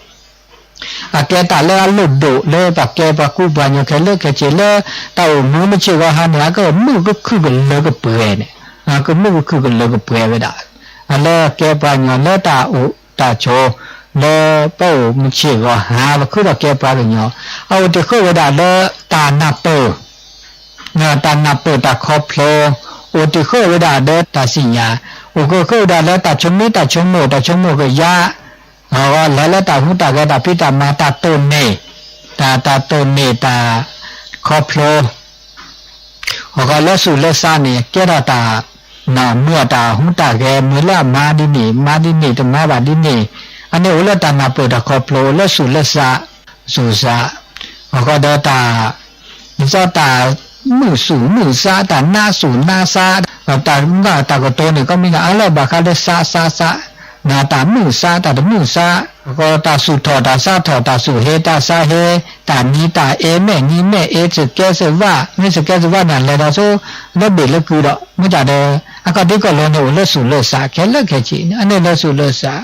အကဲတၢ်လၢအလိၣ်ဒိၣ်လၢပှၤကဲပှၤကူပှၤကညီခဲလၢာ်ခဲဆ့လၢ တၢ်အိၣ်မူမုၢ်ဆ့ၣ်ဂီၤဟါန့ၣ် အကမုာ်ကခုၣ်ကလၢကပှဲၤန့ၣ်, ကမုာ်ကခုၣ်ကလၢကပှဲၤဝဲဒၣ်, အလၢကဲပှၤကညီလၢတၢ်အိၣ်တၢ်ဆိး လၢပအိၣ်မုၢ်ဆ့ၣ်ဂီၤဟါ ပခုဒီးကဲပှၤကညီ, အအိၣ်တံၢ်ဃုာ်ဝဲဒၣ်လၢတၢ်နၢ်ပၢၢ် တၢ်နၢ်ပၢၢ်တၢ်ခီဖျိ, အိၣ်တံၢ်ဃုာ်ဝဲဒၣ်လၢတၢ်သ့ၣ်ညါ, အိၣ်ဃုာ်ဃုာ်ဝဲဒၣ်လၢတၢ်ဆိမိၣ်တၢ်ဆိကမိၣ် တၢ်ဆိကမိၣ်ကယါ, အဂီၢ်လဲၤလၢတၢ်ဟူးတၢ်ဂဲၤတၢ်ဖံးတၢ်မၤ တၢ်တိၢ်န့ၢ်, တၢ် တၢ်တိၢ်န့ၢ်တၢ်ခီဖျိ အဂီၢ်လၢစူၢ်လၢသးန့ၣ် ကဲထီၣ်တၢ် မ့ၢ်အတၢ်ဟူးတၢ်ဂဲၤ မ့ၢ်လၢအမၤဒ်န့ၣ် မၤဒ်န့ၣ် တမၤဘၣ်ဒ်န့ၣ်, အန့ၣ်အိၣ်လၢတၢ်နၢ်ပၢၢ်တၢ်ခီဖျိ အိၣ်လၢစူၢ်လၢသး, စူၢ်သး, အဃိဒီးတၢ် ဒ်သိးတၢ်မုာ်စူၢ်မုာ်သး တၢ်နးစူၢ်နးသး, တၢ်မုာ်တၢ်ကတိၤန့ၣ် ကီမ့ၢ်ဒၣ်အါလၢဘၣ်ဃးလၢသးသးသး, တၢ်မုာ်သး တၢ်တမုာ်သး, အဃိတၢ်စူၢ်ထီၣ်တၢ်သးထီၣ် တၢ်စူၢ်ဟ့တၢ်သးဟ့, တၢ်နံၤတၢ်အ့ မဲာ်နံၤမဲာ်အ့ စကဲစဝါ မ့ၢ်စကဲစဝါန့ၣ် လဲၤဒီးဆိ လၢဘ့ၣ်လၢကုၢ်ဒီး မ့ၢ်တၢ်ဒီး အခီၣ်ထံးခီၣ်လိၤန့ၣ် အိၣ်လၢစူၢ်လၢသး ခဲလၢာ်ခဲဆ့န့ၣ် အန့ၣ်လၢစူၢ်လၢသး,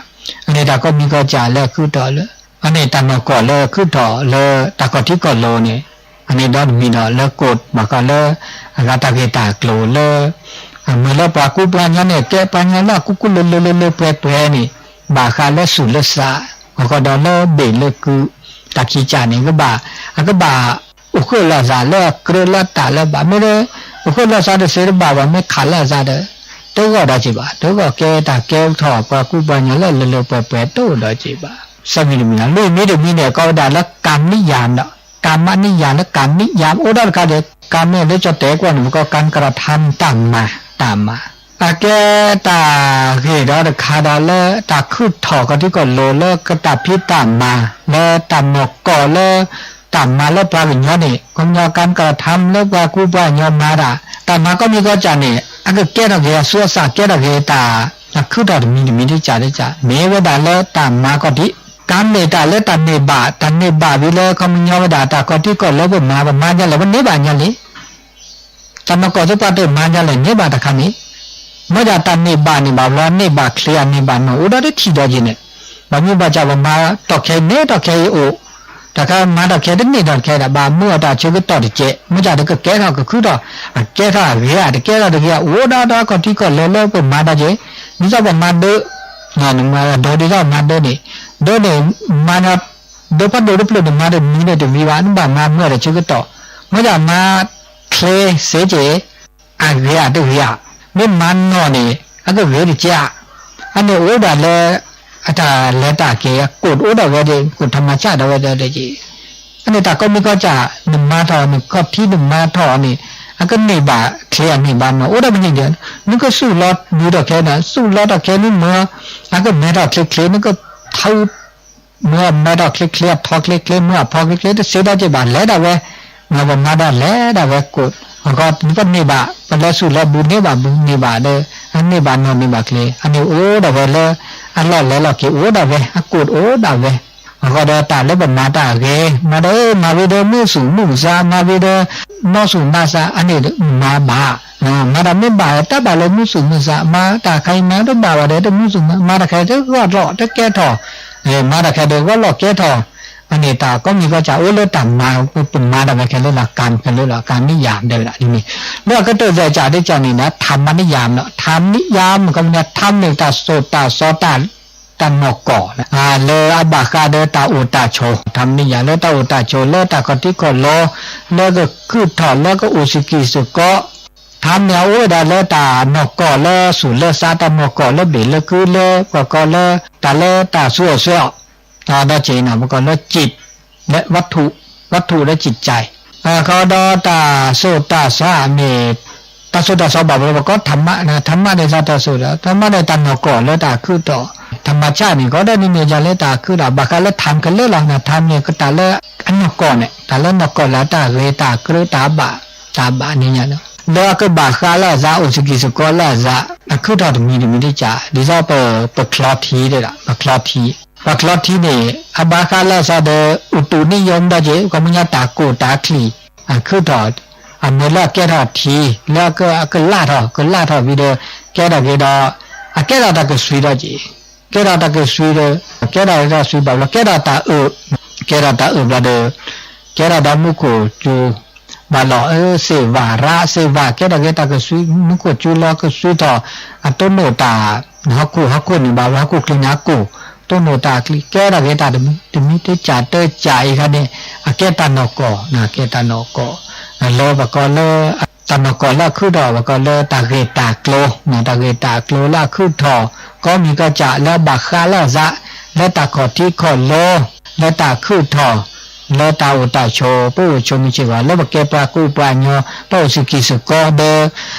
အန့ၣ်တၢ်ကိးမံၤကိးကၠးလၢအခုၣ်ထီၣ်လၢ အန့ၣ်တၢ်နီၢ်ကီၢ်လၢအခုၣ်ထီၣ်လၢတၢ်ခီၣ်ထံးခီၣ်လိၤန့ၣ်, အန့ၣ်ဒီတမံၤဒီးလၢကိးဘၣ်ဃးလၢ အဂၤတၢ်ဂ့ၢ်တၢ်ကျိၤလၢ မ့ၢ်လၢပှၤကူပှၤကညီန့ၣ် ကဲပှၤကညီလၢအကူကူလၢလၢလၢလၢပှဲၤပှဲၤန့ၣ် ဘၣ်ဃးလၢစူၢ်လၢသး, အဃိဒီးလၢဘ့ၣ်လၢကုၢ် တၢ်ခံကၠးန့ၣ် ကဘၣ် အကဘၣ်အိၣ်ဃုာ်လီၤသးလၢအကြၢးလၢတၢ်လၢဘၣ် မ့ၢ်လၢ အိၣ်ဃုာ်လီၤသးတသ့တဘၣ်ဘၣ် မ့ၢ်ခးလီၤသးဒီး တဂီၢ်ဒီးက့ၤဘၣ် တဂီၢ်ကဲတၢ်ကဲထီၣ်ပှၤကူပှၤကညီလၢလၢလၢပှဲၤပှဲၤတအိၣ်ဒီးက့ၤဘၣ် သၢမံၤတမံၤလီၤ. လွံၢ်မံၤတမံၤန့ၣ် ကိးဝဲဒၣ်လၢ ကၣ်နံၣ်ယၣ် ဒီး ကၣ်မနံၣ်ယၣ် လၢကၣ်နံၣ်ယၣ် အိၣ်ဒီးတခါဒီး ကၣ်မ့ၢ်လၢကၠီၣ်တဲာ်ကွီၢ်န့ၣ် ပကိး การกระทำ တၢ်မၤ တၢ်မၤ အကဲတၢ်ဂ့ၢ်ဒီးတခါဒီးလၢ တၢ်ခုၣ်ထီၣ်ခီၣ်ထံးခီၣ်လိၤလၢကတၢ်ဖံးတၢ်မၤ လၢတၢ်နီၢ်ကီၢ်လၢ တၢ်မၤလၢပှၤကညီန့ၣ် ခီပညီ การกระทำ လၢပှၤကူပှၤကညီမၤတၢ် တၢ်မၤကီမံၤကီစၢ်န့ၣ် အကကဲထီၣ်က့ၤအဆူအစၢ် ကဲထီၣ်က့ၤတၢ်အခုၣ်ထီၣ်တမံၤတမံၤတကၢ်တကၢ် မ့ၢ်ဝဲဒၣ်လၢတၢ်မၤကီၢ်ထံး, တၢ်မ့ၢ်တၢ်လၢတၢ်န့ၢ်ဘၣ်, တၢ်န့ၢ်ဘၣ်ဝံၤလၢခီပညီဝဲဒၣ် တၢ်ခီၣ်ထံးခီၣ်လီၤပမၤ ပမၤဒ်လဲၣ် ပန့ၢ်ဘၣ်ဒ်လဲၣ် တၢ်နီၢ်ကီၢ်သပှၢ်တၢၢ်မၤဒ်လဲၣ် န့ၢ်ဘၣ်တခါန့ၣ်, မ့ၢ်ဒၣ်တၢ်န့ၢ်ဘၣ်န့ၣ်ဘၣ်ဘျီ န့ၢ်ဘၣ်ချ့အန့ၢ်ဘၣ်နီၢ် အိၣ်ဒီးတထံၣ်ဒီးက့ၤန့ၣ်, ဘၣ်မ့ၢ်ဘၣ်စၢ်ပမၤထီၣ်ခဲအံၤန့ၣ်ထီၣ်ခဲအံၤအိၣ်, တၢ်ခါမၤထီၣ်ခဲတန့ၢ်ထီၣ်ခဲဒၣ် ဘၣ်မုာ်အီၤတၢ်ဆၢကတီၢ်တကဲး မ့ၢ်ဒၣ်တကကဲထီၣ်ကခုထီၣ်, အကဲထီၣ်အဂ့ၤဧါ တကဲထီၣ်တဂ့ၤဧါ အိၣ်ဒီးဒီးခီၣ်ထံးခီၣ်လီၤလၢပမၤဒီးက့ၤ, ဒ်သိးပမၤဒၢ ဒိးဒ်သိးမၤဒၢန့ၣ်, ဒၢန့ၣ် မၤ ဒၢဖးဒိၣ်တဖျၢၣ်န့ၣ် မၤတနံၤန့ၣ်တမံၤဘၣ် နဘၣ်မၤမုာ်အီၤတၢ်ဆၢကတီၢ်, မ့ၢ်ဒၣ်မၤချ့စ့က့ၤ အဂ့ၤဧါတဂ့ၤဧါ, မ့ၢ်မၤနီၢ်န့ၣ် အကဂ့ၤတက့ၢ်ဧါ, အန့ၣ်အိၣ်ဒၣ်လၢ အတၢ်လဲၤတၢ်က့ၤ အကိၣ်အိၣ်ဒၣ်ဝဲဒၣ် ကိၣ်ထၣ်မၤဆၣ်ဒၣ်ဝဲဒၣ်က့ၤ, အန့ၣ်တၢ်ကိးမံၤကိးစၢ် နမၤထီၣ် နခီၣ်ထံးနမၤထီၣ်န့ၣ် အကန့ၢ်ဘၣ်ချ့အန့ၢ်ဘၣ်နီၢ် အိၣ်ဒၣ်မနုၤဒ် နကသူၣ်လီၤဒုးထီၣ်ခဲန့ၣ် သူၣ်လီၤထီၣ်ခဲန့ၣ်မ့ၢ် အကမဲထီၣ်ချ့ချ့ နကထၢ မ့ၢ်အမဲထီၣ်ချ့ချ့ အထီချ့ချ့ မ့ၢ်အဖီချ့ချ့ တစ့ဒၣ်က့ၤဘၣ် လဲၤဒၣ်ဝဲ, ပမၤဒၣ်လဲၤဒၣ်ဝဲကိၣ်, အဃိန့ၣ်ပန့ၢ်ဘၣ် ပလဲၤဆူၣ်လီၤဘုန့ၢ်ဘၣ်ဘုန့ၢ်ဘၣ်ဒီး အန့ၢ်ဘၣ်နီၢ်န့ၢ်ဘၣ်ချ့ အန့ၣ်အိၣ်ဒၣ်ဝဲလၢ အလီၢ်လဲၤလီၢ်က့ၤအိၣ်ဒၣ်ဝဲ အကိၣ်အိၣ်ဒၣ်ဝဲ, အဃိဒီးတၢ်လၢပမၤတၢ်အဂ့ၤ မၤဒီး မၤဝံၤဒီးမုာ်သူၣ်မုာ်သး မၤဝံၤဒီး နီၢ်သူၣ်နီၢ်သး အန့ၣ်မၤဘၣ် မၤတၢ်မ့ၢ်ဘၣ်တၢ်ဘၣ်လၢမုၢ်သူၣ်မုၢ်သး မၤတၢ်ခါအံၤမၤတဘၣ်ဘၣ်ဒီးတမုၢ်သူၣ်မုၢ် မၤတၢ်ခဲတဂီၢ်လီၢ်တကဲထီၣ်, မၤတၢ်ခဲတဂီၢ်လီၢ်ကဲထီၣ်, အန့ၣ်တၢ်ကိးမံၤကိးစၢ်အိၣ်လၢတၢ်မၤ ပမၤတၢ်ဝဲခဲလၢာ်လီၤ ကၢ်ခဲလၢာ်လီၤ ကၢ်နံၣ်ယၢ်ဒၣ်ဝဲဒၣ်ဒ်န့ၣ်, လၢအကတၢၢ်စဲးစၢ်ဒ်ကၢ်န့ၣ် ထၢမနံၣ်ယၢ်မနီၣ် ထၢမနံၣ်ယၢ်မကမနၣ် ထၢမ့ၢ်တၢ်စိၢ်တၢ်စီတၢ် တၢ်နီၢ်ကီၢ် လၢအဘၣ်ဃးဒီးတၢ်အိၣ်တၢ်ဆိး ထၢမနံၣ်ယၢ်လၢတၢ်အိၣ်တၢ်ဆိး လၢတၢ်ခီၣ်ထံးခီၣ်လီၤ လၢကခုၣ်ထီၣ် လၢကအိၣ်စကံစကီး, ထၢမနံၣ်ယၢ်အိၣ်ဝဲဒၣ်လၢတၢ်နီၢ်ကီၢ်လၢသူၣ်လၢသး တၢ်နီၢ်ကီၢ်လၢဘ့ၣ်လၢကုလၢပှၤကိးလၢ တၢ်လၢတၢ်ဆူးအီၣ်ဆူးအီၣ်, ဒီးက့ၤနီၣ် ပှၤကိးလၢစံး လၢဝထူၣ် ဝထူၣ်လၢစံးကဲး, အဃိဒီးတၢ်စိၢ်တၢ်စီမ့ၢ် တၢ်စိၢ်တၢ်စီဘၣ်ဘျီ ပကိးထၢမနံၣ် ထၢမနံၣ်သးတၢ်စိၢ်ဒီး ထၢမနံၣ်တၢ်နီၢ်ကီၢ်လၢတၢ်ခုၣ်ထီၣ်, ထၢမနံၣ်န့ၣ် ကီးဒီးနံၤန့ၣ်ယၤလၢတၢ်ခုၣ်ထီၣ် ဘၣ်ဃးလၢထၢမနံၣ်ခဲလၢာ်လီၤ ထၢမနံၣ်ကတၢၢ်လၢ အနီၢ်ကီၢ်န့ၣ် တၢ်လၢနီၢ်ကီၢ်လၢတၢ်ဂ့ၤတၢ်ကြၢးတၢ်ဘၣ် တၢ်ဘၣ်နံၤညါလီၤ, လၢအကဘၣ်ဃးလၢအသး အိၣ်စကံစကီးလၢအသး အခုၣ်ထီၣ်တမံၤတမံၤတကး ဒ်သိးပ ပချီထံတဒၣ် ပချီထံ, ပချီထံန့ၣ် အဘၣ်ဃးလၢအသးဒီး အူတူးနံၣ်ယိမဒီးက့ၤ ကီမညါတၢ်ကိၢ်တၢ်ချံၣ် အခုၣ်ထီၣ် အမ့ၢ်လၢအကဲထီၣ်ထံ လၢအကလၢ်ထီၣ် ကလၢ်ထီၣ်ဝံၤဒီး ကဲထီၣ်က့ၤဒီး အကဲထီၣ်တၢ်ကစွံဒီးက့ၤ ကဲထီၣ်တၢ်ကစွံဒီး ကဲထီၣ်တၢ်ကစွံဘၣ်ဘျီ ကဲထီၣ်တၢ်အၢၣ် ကဲထီၣ်တၢ်အၢၣ်ဘျီဒီး ကဲထီၣ်ဒီးမူခိၣ်စူၤ ဘၣ်လီၤ စ့ၢ်ဝၣ်ရၣ် စ့ၢ်ဝၣ် ကဲထီၣ်က့ၤတၢ်ကစွံ မူခိၣ်စူၤလီၤကစွံထီၣ် အတိၢ်နီၣ်တၢ် ဟီၣ်ခိၣ် ဟီၣ်ခိၣ်န့ၣ်ဘၣ်ဘျီ ဟီၣ်ခိၣ်ချ့န့ၣ်အကိၢ် တိၢ်နီၣ်တၢ်ချံ ကဲထီၣ်က့ၤတၢ်တမံၤတမံၤ တကးတကးအံၤခါန့ၣ် အကဲတၢ်နီၢ်ကီၢ် ကဲတၢ်နီၢ်ကီၢ် လၢပကိးလၢ တၢ်နီၢ်ကီၢ်လၢအခုၣ်ထီၣ် ပကိးလၢတၢ်ဂ့ၢ်တၢ်ကျိၤ တၢ်ဂ့ၢ်တၢ်ကျိၤလၢအခုၣ်ထီၣ် ကိးမံၤကိးကးလၢအဘၣ်ဃးလၢအသး လၢတၢ်ခီၣ်ထံးခီၣ်လီၤ လၢတၢ်ခုၣ်ထီၣ် လၢတၢ်အိၣ်တၢ်ဆိး ပအိၣ်ဆိးမုၢ်ဆ့ၣ်ဂီၤ လၢပကဲပှၤကူပှၤညီ ပအိၣ်စကံစကီးဒီး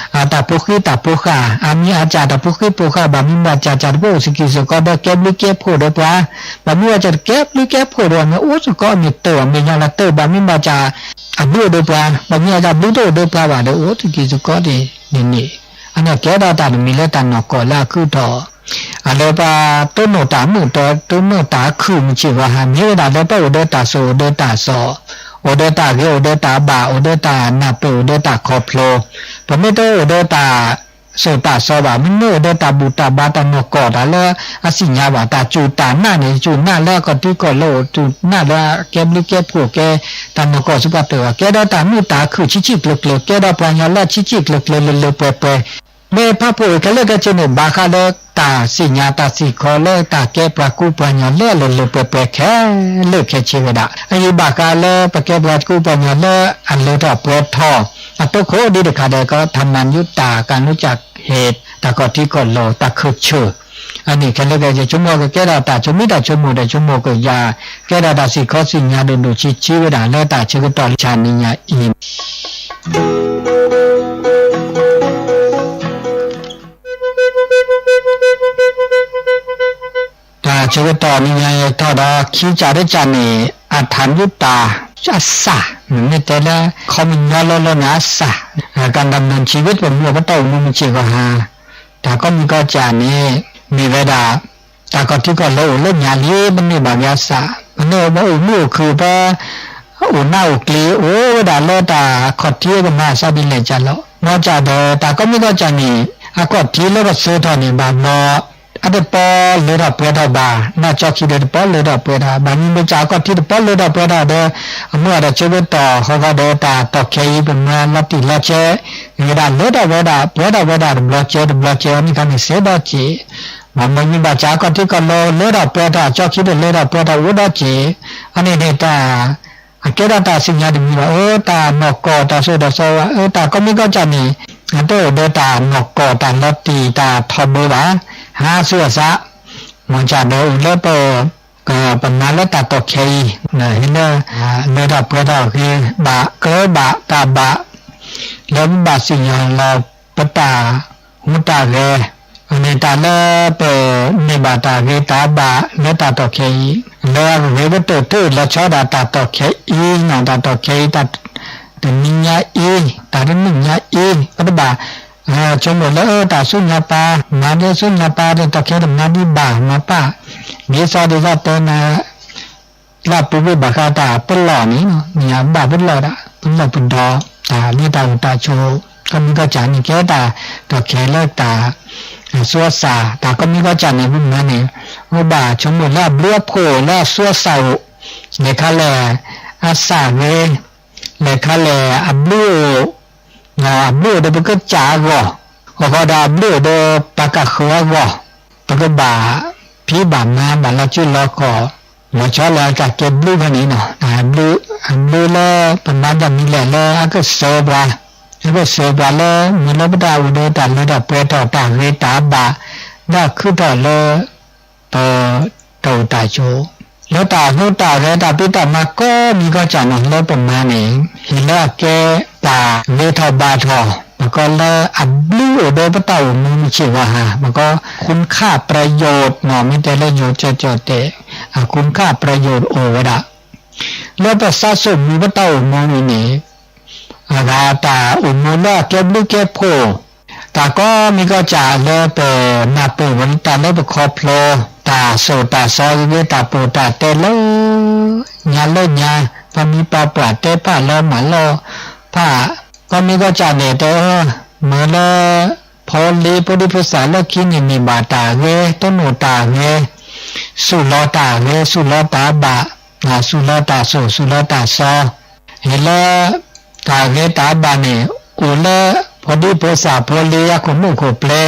တၢ်ဖိဃံတၢ်ဖိဃာ် အမံၤအါစၢ်တၢ်ဖိဃံဖိဃာ် ဘၣ်မံၤဘၣ်စၢ်စၢ်တပအိၣ်စကံစကီးဒီး ကဲဘျုးကဲဖှိၣ်ဒီးပှၤ ဘၣ်မံၤဘၣ်စၢ်တကဲဘျုးကဲဖှိၣ်ဒီး မ့ၢ်အိၣ်စကီးအမ့ၢ်တၢၢ်အမ့ၢ်ညီလၢတၢၢ် ဘၣ်မံၤဘၣ်စၢ် အဘျုးအိၣ်ဒီးပှၤ ဘၣ်မံၤဘၣ်စၢ်ဘျုးတအိၣ်ဒီးပှၤဘၣ်ဒီး အိၣ်စကံစကီးဒ်န့ၣ်န့ၣ် အန့ၣ်ကဲထီၣ်တၢ်တမံၤလၢတၢ်နီၢ်ကီၢ်လၢအခုၣ်ထီၣ် အလၢပှၤတိၢ်နီၣ်တၢ်မုာ်တီ တိၢ်နီၣ်တၢ်ခုၣ်မုၢ်ဆ့ၣ်ဂီၤဟါ မ့ၢ်ဝဲဒၣ်လၢပအိၣ်ဒီးတၢ်စိၢ်အိၣ်ဒီးတၢ်စီ အိၣ်ဒီးတၢ်ဂ့ၤအိၣ်ဒီးတၢ်ဘၣ် အိၣ်ဒီးတၢ်နၢ်ပၢၢ်အိၣ်ဒီးတၢ်ခီဖျိ ပမ့ၢ်တအိၣ်ဒီးတၢ်စိၢ်တၢ်စီဘၣ် မ့ၢ်တအိၣ်ဒီးတၢ်ဘူၣ်တၢ်ဘါတၢ်နီၢ်ကီၢ်တၢ်လၢအသ့ၣ်ညါဘၣ် တၢ်စူၢ်တၢ်နာ်န့ၣ် စူၢ်နာ်လၢအခီၣ်ထံးခီၣ်လီၤ စူၢ်နာ်လၢကဲဘျုးကဲဖှိၣ်ကဲ တၢ်နီၢ်ကီၢ်စူၢ်ပှၤတၢၢ်ဘၣ် ကဲဒီးတၢ်မုာ်တၢ်ခုၣ်ဆံးဆံးကျၢၤကျၢၤ ကဲဒီးပှၤကညီလၢဆံးဆံးကျၢၤကျၢၤလၢလၢပှဲၤပှဲၤ မ့ၢ်ဖးဖှိၣ်ခဲလၢာ်ခဲဆ့န့ၣ် ဘၣ်ဃးလၢတၢ်သ့ၣ်ညါတၢ်သ့ၣ်ခီလၢတၢ်ကဲပှၤကူပှၤညီလၢအလၢလၢပှဲၤပှဲၤခဲလၢာ်ခဲဆ့ဝဲဒၣ် အအံၤဘၣ်ဃးလၢပကဲပှၤကူပှၤညီလၢအလၢထီၣ်ပှဲၤထီၣ် အတိခိၣ်ဒ်တခါဒီးကီး ထၢမၤနၢၤတၢ်ကၤနူကၢ်ဟ့ၣ် တၢ်ခီၣ်ထံးခီၣ်လီၤ တၢ်ခၢၣ်ဆၢၣ် အန့ၣ်ခဲလၢာ်ခဲဆ့ ဆိကမိၣ်ကကဲထီၣ်တၢ်ဆိကမိၣ်မံၤတၢ်ဆိကမိၣ်ဒီးဆိကမိၣ်ကယၤ ကဲထီၣ်တၢ်သ့ၣ်ခီသ့ၣ်ညါဒိၣ်ဒိၣ်ဆံးဆံးဝဲဒၣ်လၢတၢ်ဆၢကတီၢ်လၢဆၣ်နံၤညါအံၤ တၢ်ဆၢကတီၢ်နံၤညါအံၤထီၣ်ဒီးခံကၢ်တကၢ်န့ၣ် အထၢမၤနၢၤတၢ်အစၢ် မ့မ့ၢ်တဲလၢ ခီပညီလၢလၢန့ၣ်အစၢ် ကဒမၢၣ်ဆံဝ့ၢ်ပမူအပတီၢ်အိၣ်မူမုၢ်ဆ့ၣ်ဂီၤဟါ တၢ်ကိးမံၤကိးစၢ်န့ၣ် မ့ၢ်ဝဲဒၣ် တၢ်ခီၣ်ထံးခီၣ်လီၤအိၣ်လၢညါလံ ပန့ၢ်ဘၣ်က့ၤအစၢ် ပန့ၢ်ဘၣ်အိၣ်မူအိၣ်ခုးပ အိၣ်နၢ်အိၣ်ကျ့ၤ အိၣ်ဝဲဒၣ်လၢတၢ်ခီၣ်ထံးကမၤအသးဒ်လဲၣ်ကၢ်လီၤ. မ်ကၢ်ဒီးတၢ်ကိးမံၤကိးစၢ်န့ၣ် အခီၣ်ထံးလၢပစိၤထီၣ်န့ၣ် ဘၣ်ဘျီ အတပီလၢထီၣ်ပှဲၤထီၣ်ဘၣ် နီၢ်ကၠီခံဒီးတပီလၢထီၣ်ပှဲၤထီၣ် ဘၣ်မနုၤမ့ၢ်ကၢ်အခီၣ်ထံးတပီလၢထီၣ်ပှဲၤထီၣ်ဒီး အမုၢ်အတၢ်ဆိကတီၢ် ဃီဃီဒီးတၢ်တီၢ်ခဲအံၤ ပမၤလီၤတံၢ်လီၤဆဲး ဂ့ၤဒၣ်လၢထီၣ်ဝဲဒၣ် ပှဲၤထီၣ်ဝဲဒၣ်တဘျီကဲတဘျီကဲ အန့ၣ်ခါန့ၣ်စဲဒီက့ၢ် ဘၣ်မနုၤဘၣ်ကၢ်အခီၣ်ထံးခီၣ်လီၤလၢထီၣ်ပှဲၤထီၣ် ကၠီခံဒီးလၢထီၣ်ပှဲၤထီၣ်အိၣ်ဒီက့ၢ် အန့ၣ်န့ၣ်တၢ် အကဲထီၣ်တၢ်စံၣ်ညီၣ်တမံၤဘၣ် အၢ တၢ်နီၢ်ကီၢ်တၢ်စိတၢ်ကမီၤဘၣ် အၢ တၢ်ကိးမံၤကိးစၢ်န့ၣ် အတအိၣ်ဒီးတၢ်နီၢ်ကီၢ်တၢ်လီၤတံၢ်တၢ်ထီဘိဘၣ် ဟးဆူအသး မ်ကၢ်ဒီးအိၣ်လၢပ ပမၤလၢတၢ်တီၢ်ခဲအံၤ ဟ့ၣ်လၢ လၢထီၣ်ပှဲၤထီၣ်ဂ့ၤဘၣ် ကၢဘၣ်တၢ်ဘၣ် လၢပဘၣ်စံၣ်ညီၣ်လီၤပတၢ်ဟူးတၢ်ဂဲၤ အန့ၣ်တၢ်လၢပန့ၢ်ဘၣ်တၢ်ဂ့ၤတၢ်ဘၣ်လၢတၢ်တီၢ်ခဲအံၤ လၢအဂ့ၤကတၢၢ်တၢၢ်လီၤဆီဒၣ်တၢ်တီၢ်ခဲအံၤ တၢ်တီၢ်ခဲအံၤ တၢ်တနံၤညါအံၤ တၢ်တနံၣ်ညါအံၤ ပတဘၣ် ဆိကမိၣ်လၢတၢ်ဆူညါပၢ် မၤဒ်ဆူညါပၢ်ဒီး တီၢ်ခဲတမၤဒံးဘၣ် မၤပၢ် ဒ်သိးဒ်သိးတဲနၤ လၢပူၤကွံာ်ဘၣ်ဃးတၢ်ပလီၢ်န့ၣ် မ့ၢ်ဘၣ်ပလီၢ်ဒၣ် ပလီၢ်ပဒီ တၢ်လၢတၢ်အိၣ်တၢ်ဆိး ကိးမံၤကိးစၢ်န့ၣ် ကဲတၢ်တီၢ်ခဲလၢတၢ် အသူအသၣ် တၢ်ကိးမံၤကိးစၢ်န့ၣ် ပမၤန့ၣ် ပဘၣ်ဆိကမိၣ်လၢအဘျုးအဖှိၣ်လၢအသူအသၣ်အိၣ် လဲၤခါလဲၣ် အသၣ်ဂ့ၤ လဲၤခါလဲၣ် အဘျုးအိၣ် အဘျုးအိၣ်ဒီးပကစၢ်အဂီၢ် ဃီဃီဒီးအဘျုးအိၣ်ဒီးပှၤကဃၢၤအဂီၢ် ပကဘၣ်ဖံးဘၣ်မၤဘၣ်လီၤစုလီၤခီၣ် လီၤဆီလၢအတၢ်ကဲဘျုးဖဲန့ၣ်လီၤ. အဘျုးလၢပမၤတၢ်မနုၤလဲၣ်လၢအကစၢၤပှၤ အကစၢၤပှၤလၢမ့ၢ်လၢပတၢ်အိၣ်ဒီးတၢ်လၢတၢ်ပှဲၤထီၣ်တၢ်ဂ့ၤတၢ်ဘၣ် ဒီးခုထီၣ်လၢ ပတၢ်အိၣ်တၢ်ဆိး လၢတၢ်ဟူးတၢ်ဂဲၤတၢ်ဖံးတၢ်မၤကိးမံၤကိးစၢ်န့ၣ် လၢပမၤန့ၣ် ဟ့ၣ်လၢအကဲတၢ်ဂ့ၤထီၣ်ဘၣ်ထီၣ် ပကိးလၢအဘျုးအိၣ်ဒီးပတၢ်အိၣ်မူမုၢ်ဆ့ၣ်ဂီၤဟါ ပကိး คุณค่าประโยชน์ မ့ၢ်တဲလၢယိၤကၠိကၠိတဲ คุณค่าประโยชน์ အိၣ်ဝဲဒၣ် လၢပသးစိၣ်မူပတၢ်အိၣ်မူအံၤန့ၣ် အဂၤတၢ်အိၣ်မူလၢအကဲဘျုးကဲဖှိၣ် တၢ်ကိးမံၤကိးစၢ်လၢပနၢ်ပၢၢ်ဝဲတၢ်လၢပခီဖျိ တၢ်သိၣ်တၢ်သီဂ့ၤ တၢ်ပိာ်တၢ်တဲလၢညါလၢညါ ပှၤမံၤပှၤပှၢ်တဲဖၣ်လၢမၤလီၢ်ဖၣ် ကိးမံၤကိးစၢ်န့ၣ်တဲ မ့ၢ်လၢ ဖိလံၤဖိဒံဖိသၣ်လၢခံန့ၣ်န့ၢ်ဘၣ်တၢ်ဂ့ၤ တိၢ်နီၣ်တၢ်ဂ့ၤ သူၣ်လီၤတၢ်ဂ့ၤ သူၣ်လီၤတၢ်ဘၣ် သူၣ်လီၤတၢ်စိၣ် သူၣ်လီၤတၢ်စီ ဟ့ၣ်လၢ တၢ်ဂ့ၤတၢ်ဘၣ်န့ၣ် အိၣ်လၢ ဖိဒံဖိသၣ်ဖိလံၤအခိၣ်မူခိၣ်ပျဲ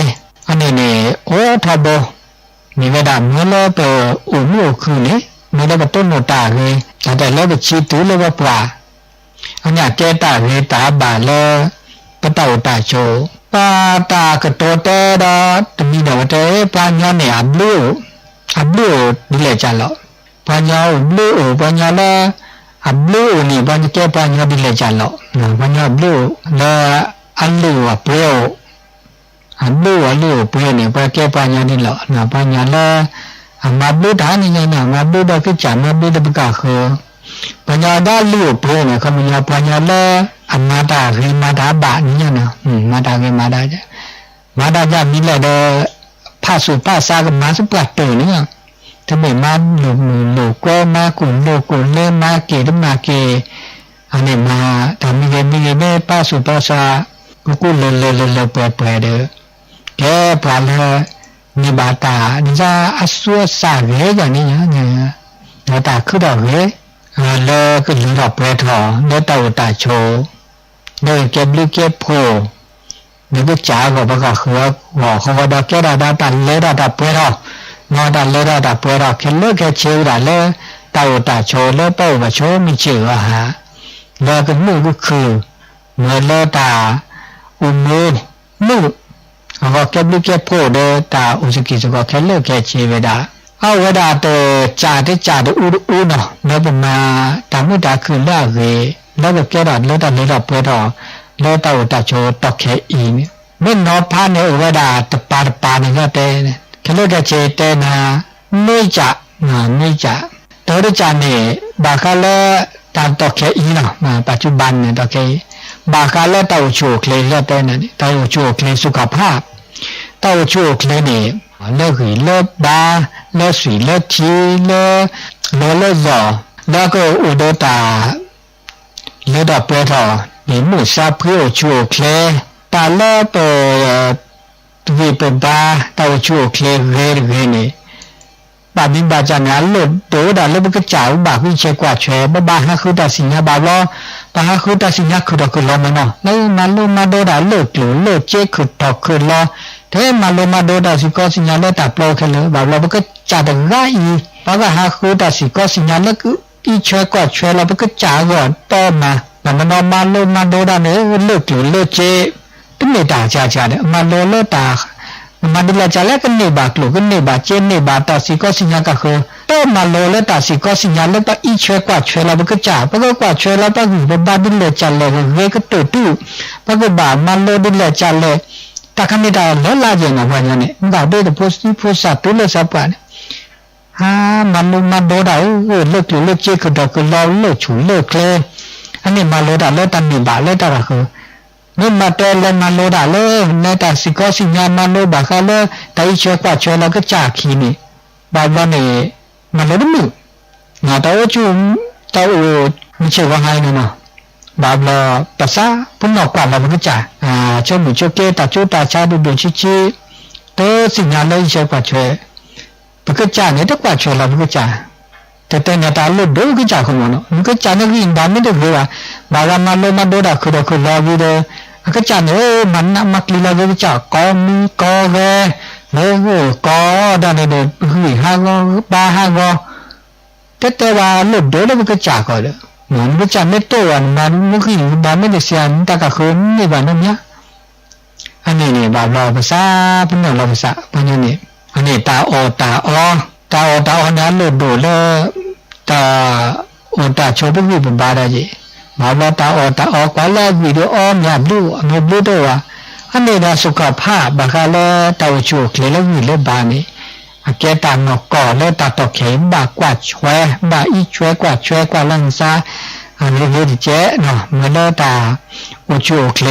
အန့ၣ်န့ၣ် အိၣ်ထီဘိ မ့ၢ်ဝဲဒၣ်မ့ၢ်လၢပအိၣ်မူအိၣ်ခုၣ်န့ၣ် မ့ၢ်လၢပတိၢ်နီၣ်တၢ်ဂ့ၤ တၢ်တဲလၢပဆံတုၤလၢပပှၢ် အန့ၣ်ကဲတၢ်ဂ့ၤတၢ်ဘၣ်လၢ ပတၢ်အိၣ်တၢ်ဆိး ပှၤတၢ်ကတိၤတဲဒီး တမံၤဒီးဝဲတဲ ပှၤညီန့ၣ် အဘျုးအိၣ် အဘျုးအိၣ်ဒ်လဲၣ်ကၢ်လီၤ ပှၤညီအိၣ်ဘျုးအိၣ် ပှၤညီလၢ အဘျုးအိၣ်န့ၣ် ပှၤကဲပှၤညီဒ်လဲၣ်ကၢ်လီၤ ပှၤညီဘျုးအိၣ်လၢ အလုၢ်အိၣ်အပှ့ၤအိၣ် အဘျုးအိၣ်အလုၢ်အိၣ်ပှ့ၤန့ၣ် ပှၤကဲပှၤညီဒ်လဲၣ် ပှၤညီလၢ အမၤဘျုးတၢ်န့ၣ်ညါန့ၣ် မၤဘျုးဒီးကစၢ် မၤဘျုးဒီးပှၤကဃၢၤ ပှၤညီဒၣ်လုၢ်အိၣ်ပှ့ၤန့ၣ် ခီပညီ ပှၤညီလၢ အမၤတၢ်ဂ့ၤမၤတၢ်ဘၣ်န့ၣ်ညါန့ၣ် မၤတၢ်ဂ့ၤမၤတၢ် မၤတၢ်ဒ်မနုၤလဲၣ်ဒီး ဖးသူၣ်ဖးသးကမၤသပှၢ်တၢၢ်န့ၣ် တမ့ၢ်မၤလိာ်မုာ်လိာ်ကွဲ မၤကူၣ်လိာ်ကူၣ်လၢ မၤက့ၤတမၤက့ၤ အန့ၣ်မၤတၢ်မံၤဂ့ၤမံၤဂ့ၤ မ့ၢ်ဖးသူၣ်ဖးသး ကကူလၢာ်လၢာ်လၢာ်လၢာ်ပှဲၤပှဲၤဒီး ကဲပှၤလၢ န့ၢ်ဘၣ်တၢ်ဒ်သိးအသူအသၣ်ဂ့ၤယၤန့ၣ် ဒီးတၢ်ခုထီၣ်ဂ့ၤ လၢကလုၢ်ထီၣ်ပှဲၤထီၣ် လၢတၢ်အိၣ်တၢ်ဆိး လၢကကဲဘျုးကဲဖှိၣ် လၢကစၢ်အဂီၢ် ပှၤကဃၢၤအဂီၢ် ဃီဒီးကဲထီၣ်ဒၣ်တၢ်လၢထီၣ်တၢ်ပှဲၤထီၣ် မ့ၢ်တၢ်လၢထီၣ်တၢ်ပှဲၤထီၣ် ခဲလၢာ်ခဲဆ့ဝဲဒၣ်လၢ တၢ်အိၣ်တၢ်ဆိးလၢပအိၣ်ဘၣ်ဆိးမုၢ်ဆ့ၣ်ဂီၤဟါ လၢကမုာ်ကခုၣ် မ့ၢ်လၢတၢ်အိၣ်မူ မုာ် အဂီၢ်ကဲဘျုးကဲဖှိၣ်ဒီးတၢ်အိၣ်သကံၢ်သကီးခဲလၢာ်ခဲဆ့ဝဲဒၣ် အဝဲဒၣ်တကးတကးတအူတအူနီၤ လၢပမၤတၢ်မုာ်တၢ်ခုၣ်လၢအဂ့ၤ လၢကကဲထီၣ်လၢတၢ်လၢထီၣ်ပှဲၤထီၣ် လၢတၢ်အိၣ်တၢ်ဆိးတီၢ်ခဲအံၤန့ၣ် မ့ၢ်နီၤဖးန့ၣ်အိၣ်ဝဲဒၣ်တပၤတပၤန့ၣ်လီၤတဲ ခဲလၢာ်ခဲဆ့တဲနၤ နွံကး နွံကး တၢ်တကးန့ၣ် ဘၣ်ဃးလၢ တၢ်တီၢ်ခဲအံၤလီၤ, ပၣ်စူၣ်ဘၣ်န့ၣ် တီၢ်ခဲအံၤ, ဘၣ်ဃးလၢတၢ်အိၣ်ဆူၣ်အိၣ်ချ့လၢတဲန့ၣ် တၢ်အိၣ်ဆူၣ်အိၣ်ချ့ สุขภาพ, တၢ်အိၣ်ဆူၣ်အိၣ်ချ့န့ၣ် လၢဂံၢ်လၢဘါ, လၢသွံၣ်လၢထံ, လၢ လီၤလၢယီၤ, လၢကအိၣ်ဒီးတၢ် လၢတၢ်ပှဲၤထီၣ်န့ၣ် မုၢ်ဆါဖှံအိၣ်ဆူၣ်အိၣ်ချ့, တၢ်လၢပ ဂံၢ်ပဘါ တၢ်အိၣ်ဆူၣ်အိၣ်ချ့ဂ့ၤတဂ့ၤန့ၣ် ဘၣ်မနုၤဘၣ်ကန့ၣ် အလိၣ်ဒိၣ်ဝဲဒၣ်လၢပကစၢ် ပဘၣ်ဃုဆဲးကွၢ်ဆဲး, ပဘၣ်ဟးဃုတၢ်စံၣ်ညါဘၣ်ဘျီ, ပဟးဃုတၢ်စံၣ်ညါခုၣ်ထီၣ်ခုၣ်လီၤမးနီၤ, လၢမၤလိမၤဒိတၢ်လၢကျိၣ်လၢစ့ခုၣ်ထီၣ်ခုၣ်လီၤ, ထဲမၤလိမၤဒိတၢ်စ့ၢ်ကီးစံၣ်ညါလၢတၢ်ပျီခဲလၢာ်, ဘၣ်ဘျီပကစၢ်တဂၤအံၤ ပကဟးဃုတၢ်စံၣ်ကီးစံၣ်ညါလၢ အံးဆှဲးကွၢ်ဆှဲးလီၤပကစၢ်အဂီၢ်ဒီးမး, ဘၣ်မနုၤမၤလိမၤဒိတၢ်န့ၣ် လၢကျိၣ်လၢစ့ တမ့ၢ်တၢ်ဆါဆါဒီး မၤလိလၢတၢ် မၤဒ်လဲၣ်ကလဲၣ် ကန့ၢ်ဘၣ်ကျိၣ် ကန့ၢ်ဘၣ်စ့ န့ၢ်ဘၣ်တၢ်စံၣ်ကီးစံၣ်ညါကဃၢၤ, တမၤလိလၢတၢ်စံၣ်ကီးစံၣ်ညါလၢပအံးဆှဲးကွၢ်ဆှဲးလီၤပကစၢ်, ပကကွၢ်ဆှဲးလီၤပဂံၢ်ပဘါဒ်လဲၣ်ကလဲၣ် ဂ့ၤကတၢၢ်တု, ပကဘၣ်မၤလိဒ်လဲၣ်ကလဲၣ်, တၢ်ခါန့ၣ်တၢ်လၢလါယဲၢ်နီၤ ပှၤညီန့ၣ် မ့ၢ်ဒၣ်ဒ်တဖိသံဖိစၢ် တုၤလၢသးပှၢ်န့ၣ် ဟါ, မၤလိမၤဒိတၢ်ဧၢ, လၢကျိၣ်လၢစ့ခုၣ်ထီၣ်ခုၣ်လီၤလၢဆူၣ်လၢချ့, အန့ၣ်မၤလိတၢ်လၢတၢ်န့ၢ်ဘၣ်လၢတၢ်ကဃၢၤ, မ့ၢ်မၤတဲလဲၤမၤလိတၢ်လၢ လၢတၢ်စံၣ်ကီးစံၣ်ညါ မၤလိဘၣ်ဃးလၢ တၢ်အံးဆှဲးကွၢ်ဆှဲးလီၤကစၢ်အခံန့ၣ်, ဘၣ်ဘျီန့ၣ် မၤလိတမုာ်, တၢ်အိၣ်ဆူၣ် တၢ်အိၣ်မုာ်ဆ့ၣ်ဂီၤဟါအံၤန့ၣ်နီၤ, ဘၣ်ဘျီ ပသးပနီၣ်ကွၢ်လီၤပကစၢ်, ဆိကမိၣ်ဆိက့ တၢ်ကၠိတၢ်ဆါဒိၣ်ဒိၣ်ဆံးဆံး, တစံၣ်ညါလၢအံးဆှဲးကွၢ်ဆှဲး ပကစၢ်န့ၣ် တကွၢ်ဆှဲးလီၤပကစၢ်, တတဲန့ၣ်တၢ်လိၣ်ဒိၣ်ကစၢ်ကမီၤနီၤ, ပကစၢ်န့ၣ်ဂံၢ်ဘါမ့ၢ်တဂ့ၤဘၣ်, ဘၣ်ဂၤမၤလိမၤဒိတၢ်ခုၣ်ထီၣ်ခုၣ်လီၤဝံၤဒီး အကစၢ်န့ၣ် မၤနးမၤကျံၤလီၤက့ၤကစၢ် ကိးမံၤကိးဂဲၤ, လၢဂိၢ်ကိးဒၣ်န့ၣ်ဒီး ဂံၢ်ဟးဂီၤ ဘါဟးဂီၤ တဲတဲဝဲလိၣ်ဒိၣ်လၢပကစၢ်ကီးဒီး, နကစၢ်မ့ၢ်တအိၣ်ဘၣ်န့ၣ် မၤမ့ၢ်ဂံၢ်မၤမ့ၢ်တစှၤ နတၢ်ကဃၢၤန့ၢ်ဘၣ်နီတမံၤ, အန့ၣ်န့ၣ် ဘၣ်ဘျီပသးပနီၣ်လီၤပသး ပှၤညီန့ၣ်, အန့ၣ်တၢ်အီၣ်တၢ်အီ, တၢ်အီၣ်တၢ်အီန့ၣ် အလိၣ်ဒိၣ်လၢ တၢ် အိၣ်တၢ်ဆိးပဂံၢ်ပဘါဒၣ်က့ၤ, ဘၣ်ဘျီတၢ်အီၣ်တၢ်အီကွၢ်လၢအဂံၢ်ဒီးအီမ့ၢ်အဘျုး အမ့ၢ်ဘျုးတအိၣ်ဘၣ်, အန့ၣ်ဒီး สุขภาพ ဘၣ်ဃးလၢတၢ်အိၣ်ဆူၣ်အိၣ်ချ့လၢဂံၢ်လၢဘါန့ၣ်, အကဲတၢ်နီၢ်ကီၢ်လၢတၢ်တီၢ်ခဲအံၤ ဘၣ်ကွၢ်ဆှဲး ဘၣ်အံးဆှဲးကွၢ်ဆှဲးကွၢ်လၢနသး အဂ့ၤဂ့ၤတကဲး, မ့ၢ်လၢတၢ်အိၣ်ဆူၣ်အိၣ်ချ့ မ့ၢ်ဂီၤဒီးတၢ် ပမ့ၢ်အိၣ်ဆူၣ်အိၣ်ချ့ ပ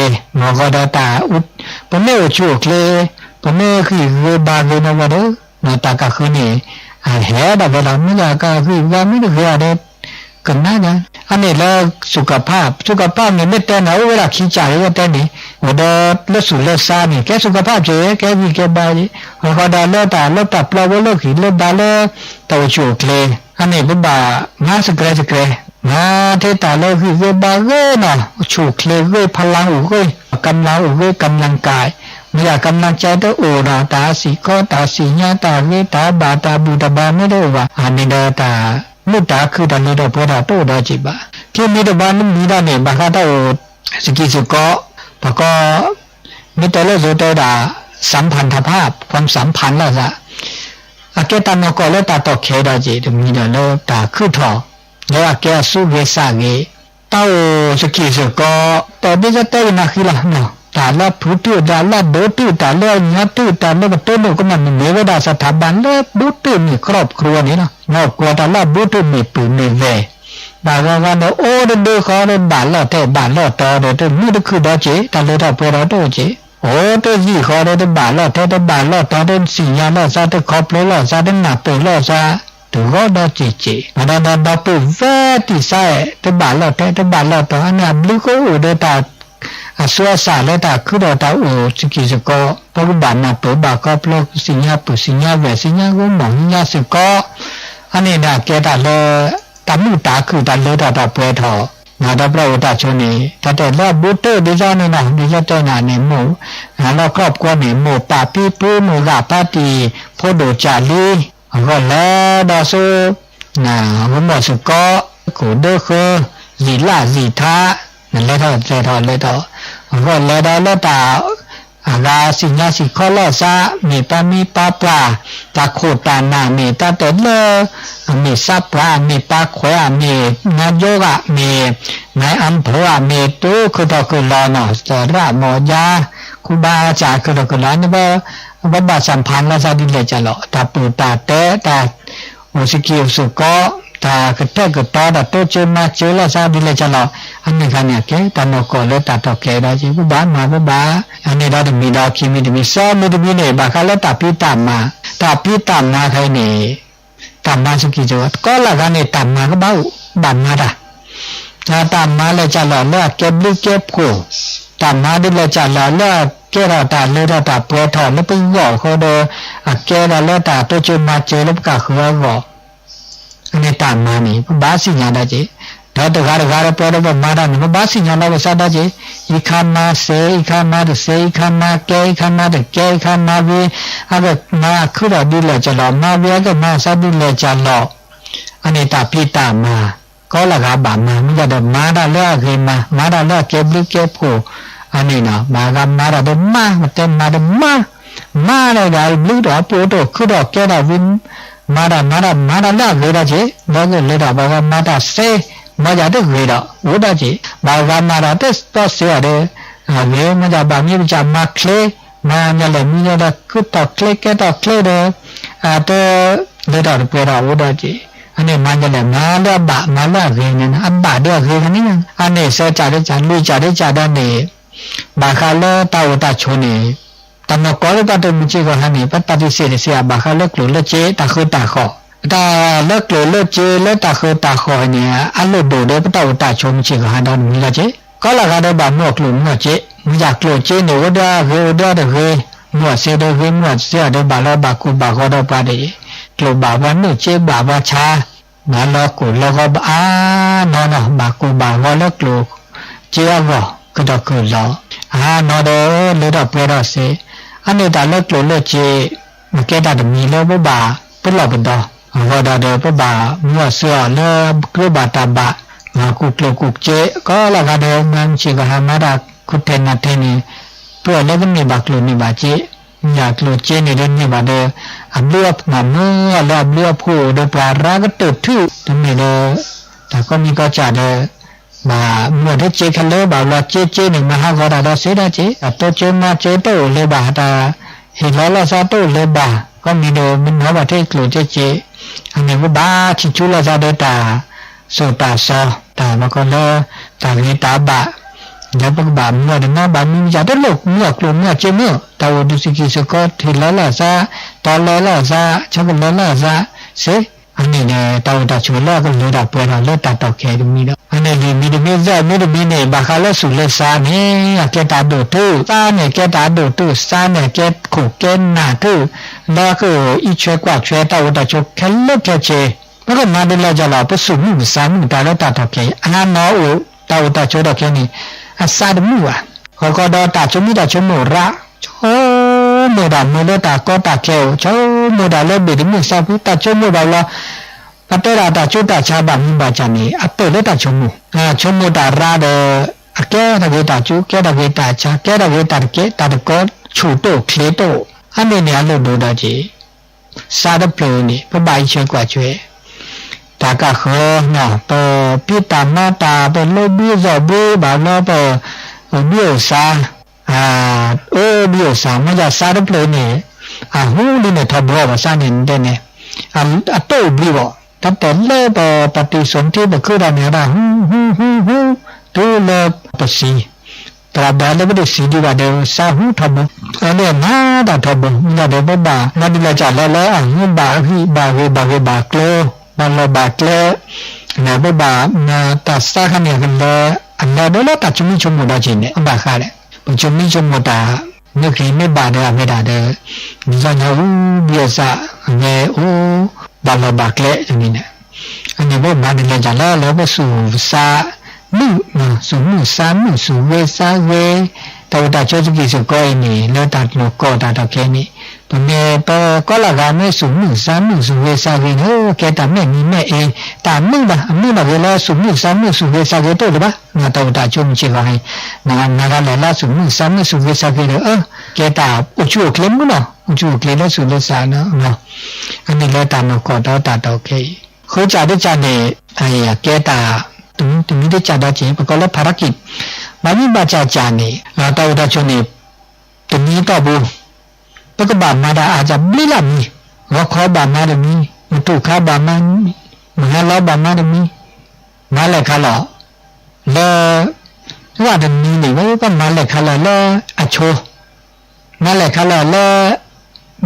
မ့ၢ်ဂံၢ်ဂ့ၤဘါဂ့ၤန့ၣ်ဝဲဒီး တၢ်ကဃၢၤန့ၣ် အဟဲဒၣ်ဝဲလီၤ မ့ၢ်ဒၣ်ကဂံၢ်ဘါမ့ၢ်တဂ့ၤအီၤဒီး ကနၣ်ညါ, အန့ၣ်လၢ สุขภาพ สุขภาพ န့ၣ် မ့ၢ်တဲန့ၣ် အိၣ်ဝဲဒၣ်ခံကၢ်လၢယတဲန့ၣ်, အိၣ်ဒီးလၢသူၣ်လၢသးန့ၣ် ကဲ สุขภาพ ကဲ ကဲဂံၢ်ကဲဘါ, အဃိဒီးလၢတၢ်လၢတၢ်ပျီဝဲလၢဂံၢ်လၢဘါလၢ တၢ်အိၣ်ဆူၣ်အိၣ်ချ့, အန့ၣ်ပဘၣ်မၤစဲးစဲး, မၤထဲတၢ်လၢဂံၢ်ဂ့ၤဘါဂ့ၤနီၤ, အိၣ်ဆူၣ်အိၣ်ချ့ဂ့ၤ พลังအိၣ်ဂ့ၤ กำลังအိၣ်ဂ့ၤ กำลังกาย မ့ၢ်ယၤ กำลังใจ တအိၣ်ဒီး တၢ်စံၣ်ကီး တၢ်စံၣ်ညါတၢ်ဂ့ၤ တၢ်ဘၣ်တၢ်ဘူၣ်တၢ်ဘါမ့ၢ်တအိၣ်ဘၣ် အန့ၣ်ဒီးတၢ် မုာ်တၢ်ခုၣ်တၢ်လၢတၢ်ပှဲၤတၢ်တအိၣ်ဒီးက့ၤဘၣ်. ခံမံၤတဘၣ်နမံၤဒၣ်န့ၣ် ဘၣ်ဃးတၢ်အိၣ်စကံၢ်စကီး, ပှၤကီ မ့ၢ်တဲလၢယိၤတဲဒၣ် สัมพันธภาพ ความสัมพันธ์ လီၤသး, အကဲတၢ်နီၢ်ကီၢ်လၢတၢ်တီၢ်ခဲဒီးက့ၤ တမံၤဒီးလၢတၢ်ခုၣ်ထီၣ် လၢအကဲအသူၣ်ဂ့ၤသးဂ့ၤ, တၢ်အိၣ်စကံၢ်စကီး တဲဒ်ယတဲယနၢ်ဃံလီၤ, တၢ်လၢအဖုတုၢ် တၢ်လၢအဒိတုၢ် တၢ်လၢအညီတုၢ် တၢ်လၢပတိၢ်နီၣ်ကမၣ်န့ၣ် မ့ၢ်ဝဲဒၣ် สถาบัน လၢအဘူးတုၢ်န့ၢ် ครอบครัว န့ၣ်လီၤ. နီၢ်ကီၢ်တၢ်လၢအဘူးတုၢ်မ့ၢ်ပုၢ်မ့ၢ်ဝဲၢ်, ဘၣ်ဂၤဂၤန့ၣ် အိၣ်တဒုဃီဒီးဘၣ်လီၢ်ထဲဘၣ်လီၢ်တီၤဒီး တမုာ်တခုၣ်ဒီးက့ၤ တၢ်လၢတၢ်ပှဲၤဒီးတအိၣ်က့ၤ, အိၣ်တယံာ်ဃီဒီး တဘၣ်လီၢ်ထဲတဘၣ်လီၢ်တီၤ တစံၣ်ညါလီၤသး တခီဖျိလီၤသး တနၢ်ပၢၢ်လီၤသး တဂီၤဒီးက့ၤက့ၤ, မ့ၢ်ဒီးဒီးဒီပုၢ်ဝဲၢ်တံၢ်စါအဲၣ် တဘၣ်လီၢ်ထဲတဘၣ်လီၢ်တီၤ အန့ၣ်အဘျုးကအိၣ်ဒီးတၢ် အဆူအစၢ်လၢတၢ်ခုၣ်ဒီးတၢ်အိၣ်စကံၢ်စကီး, ပကဘၣ်နၢ်ပၢၢ်ဘၣ်ခီဖျိ စံၣ်ညါပုၢ်စံၣ်ညါဝဲၢ် စံၣ်ညါဂိၢ်မီၢ် စံၣ်ညါစ့ၢ်ကီး, အန့ၣ်န့ၣ်ကဲတၢ်လၢ တၢ်မုာ်တၢ်ခုၣ်တၢ်လၢတၢ်တၢ်ပှဲၤထီၣ်, ဒီးပျီအိၣ်တၢ်ဆိန့ၣ် တၢ်တဲလၢအဘူးတုၢ်ဒ်သိးန့ၣ်နီၤ ဒ်သိးတဲနၤန့ၣ် မိၢ် လၢ ครอบครัว န့ၣ် မိၢ်ပၢ်ဖံဖု မိၢ်ဂၤဖါတံၢ် ဖိဒိၣ်ကၢ်လံ အဂီၢ်လဲၤဒီးဆူ ဂိၢ်မီၢ်စ့ၢ်ကီး ကိၣ်ဒၢဃၢၤ ယံာ်လၢ်ယံာ်ထါ နလဲၤထီၣ်လဲၤထီၣ်လဲၤထီၣ် အဂီၢ်လဲၤဒီးလၢတၢ် အဂၤစံၣ်ညါစံၣ်ခီလီၤသး မ့ၢ်ပၢ်မံပၢ်ပှၢ် တၢ်ခိၣ်တၢ်နၢ်မ့ၢ်တၢ်တဲလၢ အမ့ၢ်သးပှၢ် အမ့ၢ်ပၢ်ခွဲး အမ့ၢ်နါယိဂၤ မ့ၢ် နါအၣ်ဖၢၣ် အမ့ၢ်တိခုၣ်ထီၣ်ခုၣ်လီၤနီၤ သရၣ်မီၢ်ယါ ခူဘၣ်စၢ်ခုၣ်ထီၣ်ခုၣ်လီၤန့ၣ် ပဘၣ်သ့ၣ်ညါလီၤသးဒ်လဲၣ်ကလီၤ တၢ်ပုၢ်တၢ်တဲ တၢ်အိၣ်စကံၢ်အိၣ်စ့ၢ်ကီး ကတဲာ်ကတီၤတၢ်တိစၢၤမၤစၢၤလီၤသးဒ်လဲၣ်ကလီၤ, အန့ၣ်ခါန့ၣ် အကဲတၢ်နီၢ်ကီၢ်လၢတၢ်တီၢ်ခဲအံၤဒီးက့ ပဘၣ်မၤပဘၣ်, အန့ၣ်ဒီးတမံၤဒီးခံမံၤတမံၤ သၢမံၤတမံၤန့ၣ် ဘၣ်ဃးလၢတၢ်ဖံးတၢ်မၤ, တၢ်ဖံးတၢ်မၤခဲအံၤန့ၣ် တၢ်မၤစကံၤစကီး တကီလၢ်ဂၤန့ၣ် တၢ်မၤကဘၣ်အိၣ် ဘၣ်မၤတၢ် တၢ်မၤလဲၤကလီၤလၢအကဲဘျုးကဲဖှိၣ်, တၢ်မၤဒ်လဲၣ်ကလီၤလၢအကဲထီၣ်တၢ်လၢထီၣ်တၢ်ပှဲၤထီၣ်လၢပဂီၢ်အဃိဒီး အကဲထီၣ်လၢတၢ်တိစၢၤမၤစၢၤလၢပကဃုအဂီၢ်, အန့ၣ်တၢ်မၤန့ၣ် ပဘၣ်သ့ၣ်ညါဒီးက့ၤ, ဒီးတဂၤတဂၤဒီးပှဲၤဒီးပမၤတၢ်န့ၣ် ပဘၣ်သ့ၣ်ညါလီၤပသးဒီးက့ၤ, အံၤခါမၤစဲး အံၤခါမၤတစဲး အံၤခါမၤကဲ အံၤခါမၤတကဲ အံၤခါမၤဝံၤ အကမၤအခုၣ်ထီၣ်ဒ်လဲၣ်ကလီၤ မၤဝံၤအကမၤသးဒ်လဲၣ်ကလီၤ အန့ၣ်တၢ်ဖံးတၢ်မၤ ကီလၢ်ဂၤဘၣ်မၤ မ့ၢ်ဒၣ်ဒီးမၤတၢ်လၢအဂ့ၤမၤ မၤတၢ်လၢအကဲဘျုးကဲဖှိၣ်, အန့ၣ်နီၤ မၤဂၤမၤတၢ်ဒီးမၤ ပတဲမၤဒီးမၤ, မၤဒီးဂၤဘျုးဒီးအပှဲၤတအိၣ်ခုၣ်ဒီးကဲထီၣ်ဝံၤ, မၤတၢ်မၤတၢ်မၤတၢ်လၢအဂ့ၤဒီးက့ၤ, ဒီးကလဲၤတၢ်ဘၣ်ဂၤမၤတၢ်စဲး, မၤယၤတဂ့ၤဒီးအိၣ်ဒီးက့ၤ, ဘၣ်ဂၤမၤတၢ်တတီစဲးအီၤဒီး အဂ့ၤ မ့ၢ်ဒၣ်ဘၣ်မ့ၢ်ပစၢ်မၤချ့, မၤညါလဲၣ်မ့ၢ်ညါဒီးခုၣ်ထီၣ်ချ့ကဲထီၣ်ချ့ဒီး အတ လၢတၢ်တပှဲၤဒီးအိၣ်ဒီးက့ၤ, အန့ၣ်မၤညါလဲၣ် မၤလၢအဘၣ် မၤလၢအဂ့ၤန့ၣ် အဘၣ်ဒီးအဂ့ၤန့ၣ် အန့ၣ်စဲးကၢ်ဒ်ကၢ် လွံၢ်ကၢ်ဒ်ကၢ်ဒီးန့ၣ် ဘၣ်ဃးလၢတၢ်အိၣ်တၢ်ဆိးန့ၣ် တၢ်နီၢ်ကီၢ်လၢပှၤတမုၢ်စ့ၢ်ကီးဟါန့ၣ် ပတၢ်တစဲးတစဲးအဘၣ်ဃးလၢကျိၣ်လၢစ့ တၢ်ဃုတၢ်ဃီၣ်, တၢ်လၢကျိၣ်လၢစ့လၢတၢ်ဃုတၢ်ဃီၣ်န့ၣ် အလိၣ်ဒိၣ်ဒီးပတၢ်အိၣ်တၢ်ဆိးမုၢ်စ့ၢ်ကီးဟါဒီးတမံၤလီၤက့ၤ, ကီလၢ်ဂၤဒီးဘၣ်မုၢ်အီၣ်ကျိၣ်မုၢ်အီၣ်စ့, မ့ၢ်ယၤကျိၣ်စ့န့ၣ် အိၣ်ဒီးအဂ့ၤအိၣ်ဒီးတဂ့ၤ, မုၢ်အီၣ်စ့ဒီးဂ့ၤ မုၢ်အီၣ်စ့အီၤဒီးဘၣ်လီၤဘၣ်ကိၢ်ဘၣ်ဂီၤဒီးပှၤတဂ့ၤ, ကျိၣ်ဘၣ်ပှၤနုာ်စ့ဘၣ်ပှၤဆါ ဘၣ်လီၤကိၢ်လီၤဂီၤဘၣ်အါနီၢ်နီၢ် ဘၣ်ကိၢ်ဘၣ်ဂီၤလၢကျိၣ်စ့အဂီၢ် ကဒီးကုၢ်လီၤ အါနီၢ်ဒီးလၢထီၣ်ပှဲၤထီၣ်စ့, အန့ၣ်တၢ်လၢကျိၣ်လၢစ့ မ့ၢ်ကဲတၢ်တမံၤလၢပဘၣ်ပလီၢ်ပဒီ အဂီၢ်ဒီးဒီး ပဘၣ်မုၢ်အီၣ်စ့အီၤလၢကျိဘၣ်တၢ်ဘၣ်, ကူၣ်ကျိၣ်ကူၣ်စ့ ကီလၢ်ဂၤဒီး မၤမုၢ်စ့ၢ်ကီးဟါမၤတၢ်ခူၣ်ထဲနၢ်ထဲန့ၣ်, ပှၤလၢကန့ၢ်ဘၣ်ကျိၣ်န့ၢ်ဘၣ်စ့, မ့ၢ်ယၤကျိၣ်စ့န့ၣ်ဒီးန့ၢ်ဘၣ်ဒီး အဘျုးအဖှိၣ်မၤမုၢ်အီၣ်လၢအဘျုးအဖှိၣ်အိၣ်ဒီးပှၤရၤကတၢၢ်ထူၣ် တမ့ၢ်လၢ တၢ်ကီမံၤကီၢ်စၢ်ဒီး ဘၣ်မုၢ်အီၣ်ဒ်စ့ခဲလၢာ်ဘၣ်လီၤစ့စ့န့ၣ် မၤဟးဂီၤတၢ်ဒီးစ့ဒီးစ့, တၢ်တိစၢၤမၤစၢၤတအိၣ်လၢၤဘၣ် တၢ်ဟ့ၣ်လီၤလီၤသးတအိၣ်လၢၤဘၣ် ကီမံၤဒီးမ့ၢ်နီၢ်ဘၣ်ထဲကျိၣ်စ့စ့, အန့ၣ်ပဘၣ်ထံၣ်ဆူလီၤသးဒီးတၢ် စိၢ်တၢ်စီ တၢ်ဘၣ်ကီလၢ တၢ်ဂ့ၤတၢ်ဘၣ် လၢပကဘၣ်မုၢ်အီၣ်ဒီးနီၢ်ဘၣ်မုၢ်မ့ၢ်ယၤတလိၣ်မုၢ်အီၣ်ကျိၣ်မုၢ်အီၣ်စ့မုၢ် တၢ်အိၣ်ဒီးစကံၢ်စကီ ထံၣ်လီၤလီၤသး တီလဲၤလီၤသး ဆီကလဲၤလီၤသး စ့, အန့ၣ်န့ၣ် တၢ်အိၣ်တၢ်ဆိးလၢအကလၢတၢ်ပှဲၤထီၣ်လၢတၢ်တီၢ်ခဲအံၤတမံၤဒီး အန့ၣ်လွံၢ်မံၤတမံၤ သၢမံၤတမံၤန့ၣ် ဘၣ်ဃးလၢသူၣ်လၢသးန့ၣ် အကဲတၢ်ဒိၣ်တုာ် သးန့ၣ်ကဲတၢ်ဒိၣ်တုာ် သးန့ၣ်ကဲခိၣ်ကဲနၢ်တုာ် လၢကအံးထွဲကွၢ်ထွဲတၢ်အိၣ်တၢ်ဆိးခဲလၢာ်ခဲဆ့ ပကမၤဒ်လဲၣ်ကလီၤ ပသူၣ်မုာ်ပသးမုာ်တၢ်လၢတၢ်တီၢ်ခဲအံၤ အါနီၢ်အိၣ် တၢ်အိၣ်တၢ်ဆိးထီၣ်ခဲန့ၣ် အသးတမုာ်ဘၣ် ဃီဃီဒီးတၢ်ဆိမိၣ်တၢ်ဆိကမိၣ်ရၣ် ဆိကမိၣ်တၢ်မ့ၢ်လၢတၢ်ကီတၢ်ခဲအိၣ် ဆိကမိၣ်တၢ်လၢဘ့ၣ်တမုၢ်သးဖု တၢ်ဆိကမိၣ်ဘၣ်လီၤ ပတဲဒၣ်တၢ်ဆူးတၢ်ဆါဘၣ်မုၢ်ဘၣ်စၢ်န့ၣ် အပၢၢ်လၢတၢ်ဆိကမိၣ် ဆိကမိၣ်တၢ်ရၣ်ဒီး အကဲတၢ်ဂ့ၤတၢ်ဆူး ကဲတၢ်ဂ့ၤတၢ်ဆါ ကဲတၢ်ဂ့ၤတၢ်တကဲ တၢ်တကီ ဆူၣ်တအိၣ်ချ့တအိၣ် အန့ၣ်န့ၣ်အလိၣ်ဒိၣ်ဒီးက့ၤ သးတဖျၢၣ်န့ၣ် ပဘၣ်အံးထွဲကွၢ်ထွဲ တၢ်ကဃၢနီၤ ပဖံးတၢ်မၤတၢ် ပလိဘှံးသီၣ်ဘှံးဘၣ်လီၤ ပအိၣ်ဘှံးအိၣ်သါ အိၣ်ဘှံးအိၣ်သါ မ့ၢ်ဒၣ်သးတဖျၢၣ်န့ၣ် အဟူလံန့ၣ် ထီဘိဘၣ်သးန့ၣ်တဲန့ၣ် အတအိၣ်ဘှံးဘၣ် တၢ်တဲလၢပပတံၤစိၤထံပခုတၢ်န့ၣ် အတၢ်ဟူဟူဟူဟူ တုၤလၢပသံ သရၣ်ဘၣ်လၢပတသံဒံးဘၣ်ဒီး သးဟူထီဘိ အန့ၣ်မၤတၢ်ထီဘိ မ့ၢ်ဒၣ်ဒီးပဘၣ် မၤဒ်လဲၣ်ကလီၤလၢအဟူဘၣ်ဟံၣ်ဘၣ်ဂ့ၤဘၣ်ဂ့ၤဘၣ်ကျိၤ ဘၣ်လီၢ်ဘၣ်ကျဲ န့ၣ်ပဘၣ်မၤတၢ်သးခါန့ၣ်ကလၢ အလီၤဒိလၢတၢ်ဆိမိၣ်ဆိကမိၣ်ဒီးက့ၤန့ၣ် အဘၣ်ဃးဒီး ပဆိမိၣ်ဆိကမိၣ်တၢ် မ့ၢ်ဂ့ၤမ့ၢ်ဘၣ်ဒီးအဝဲဒၣ်ဒီး ဒ်သိးညါအူဘျံးအသး အဝဲအိၣ် ဘၣ်လီၢ်ဘၣ်ကျဲန့ၣ် အန့ၣ်ပမၤဒ်လဲၣ်ကလီၤလၢပသူၣ်ပသးမုာ် သူၣ်မုာ်သးမုာ် သူၣ်ဂ့ၤသးဂ့ၤ တၢ်အိၣ်တၢ်ဆိးစကံၢ်စကီအံၤန့ၣ် လၢတၢ်နီၢ်ကီၢ်တၢ်တီၢ်ခဲအံၤန့ၣ် ပမ့ၢ်ပကီလၢ်ဂၤမ့ၢ်သူၣ်မုာ်သးမုာ် သူၣ်ဂ့ၤသးဂ့ၤန့ၣ် ကဲတၢ်မဲာ်နံၤမဲာ်အ့ တၢ်မုာ်ဘၣ် အမုာ်ဘၣ်ဂ့ၤလၢသူၣ်မုာ်သးမုာ် သူၣ်ဂ့ၤသးဂ့ၤတအိၣ်လၢၤဘၣ် တၢ်အိၣ်တၢ်ဆိးမုၢ်စ့ၢ်ကီးအံၤ နဂၤလၢ်လၢ်လၢသူၣ်မုာ်သးမုာ် သူၣ်ဂ့ၤသးဂ့ၤဒီး အၢ ကဲတၢ်အိၣ်ဆူၣ်အိၣ်ချ့မုၢ်နီၤ အိၣ်ဆူၣ်အိၣ်ချ့လၢသူၣ်လၢသးနီၤ အန့ၣ်လၢတၢ်နီၢ်ကီၢ်ဒီးတၢ်တီၢ်ခဲအံၤ ဃုကၢ်တကၢ်န့ၣ် အကဲတၢ် တမံၤတကၢ်ဒီးက့ၤ ပကိးလၢ ภารกิจ ဘၣ်မံဘၣ်စၢ်ကၢ်န့ၣ် တၢ်အိၣ်တၢ်ဆိးန့ၣ် တမံၤတီၢ်ပူၤ ပကဘၣ်မၤတၢ်အါစၢ်ဘျုးလၢ်မံၤ ဂီၤခီဘၣ်မၤတမံၤ မုၢ်ထူၣ်ခါဘၣ်မၤ မုၢ်ဟါလီၤ ဘၣ်မၤတမံၤ, မၤလဲၤခါလီၤ လၢ တဂၤတမံၤန့ၣ် ပမၤလဲၤခါလီၤလၢအဆိ မၤလဲၤခါလီၤလၢ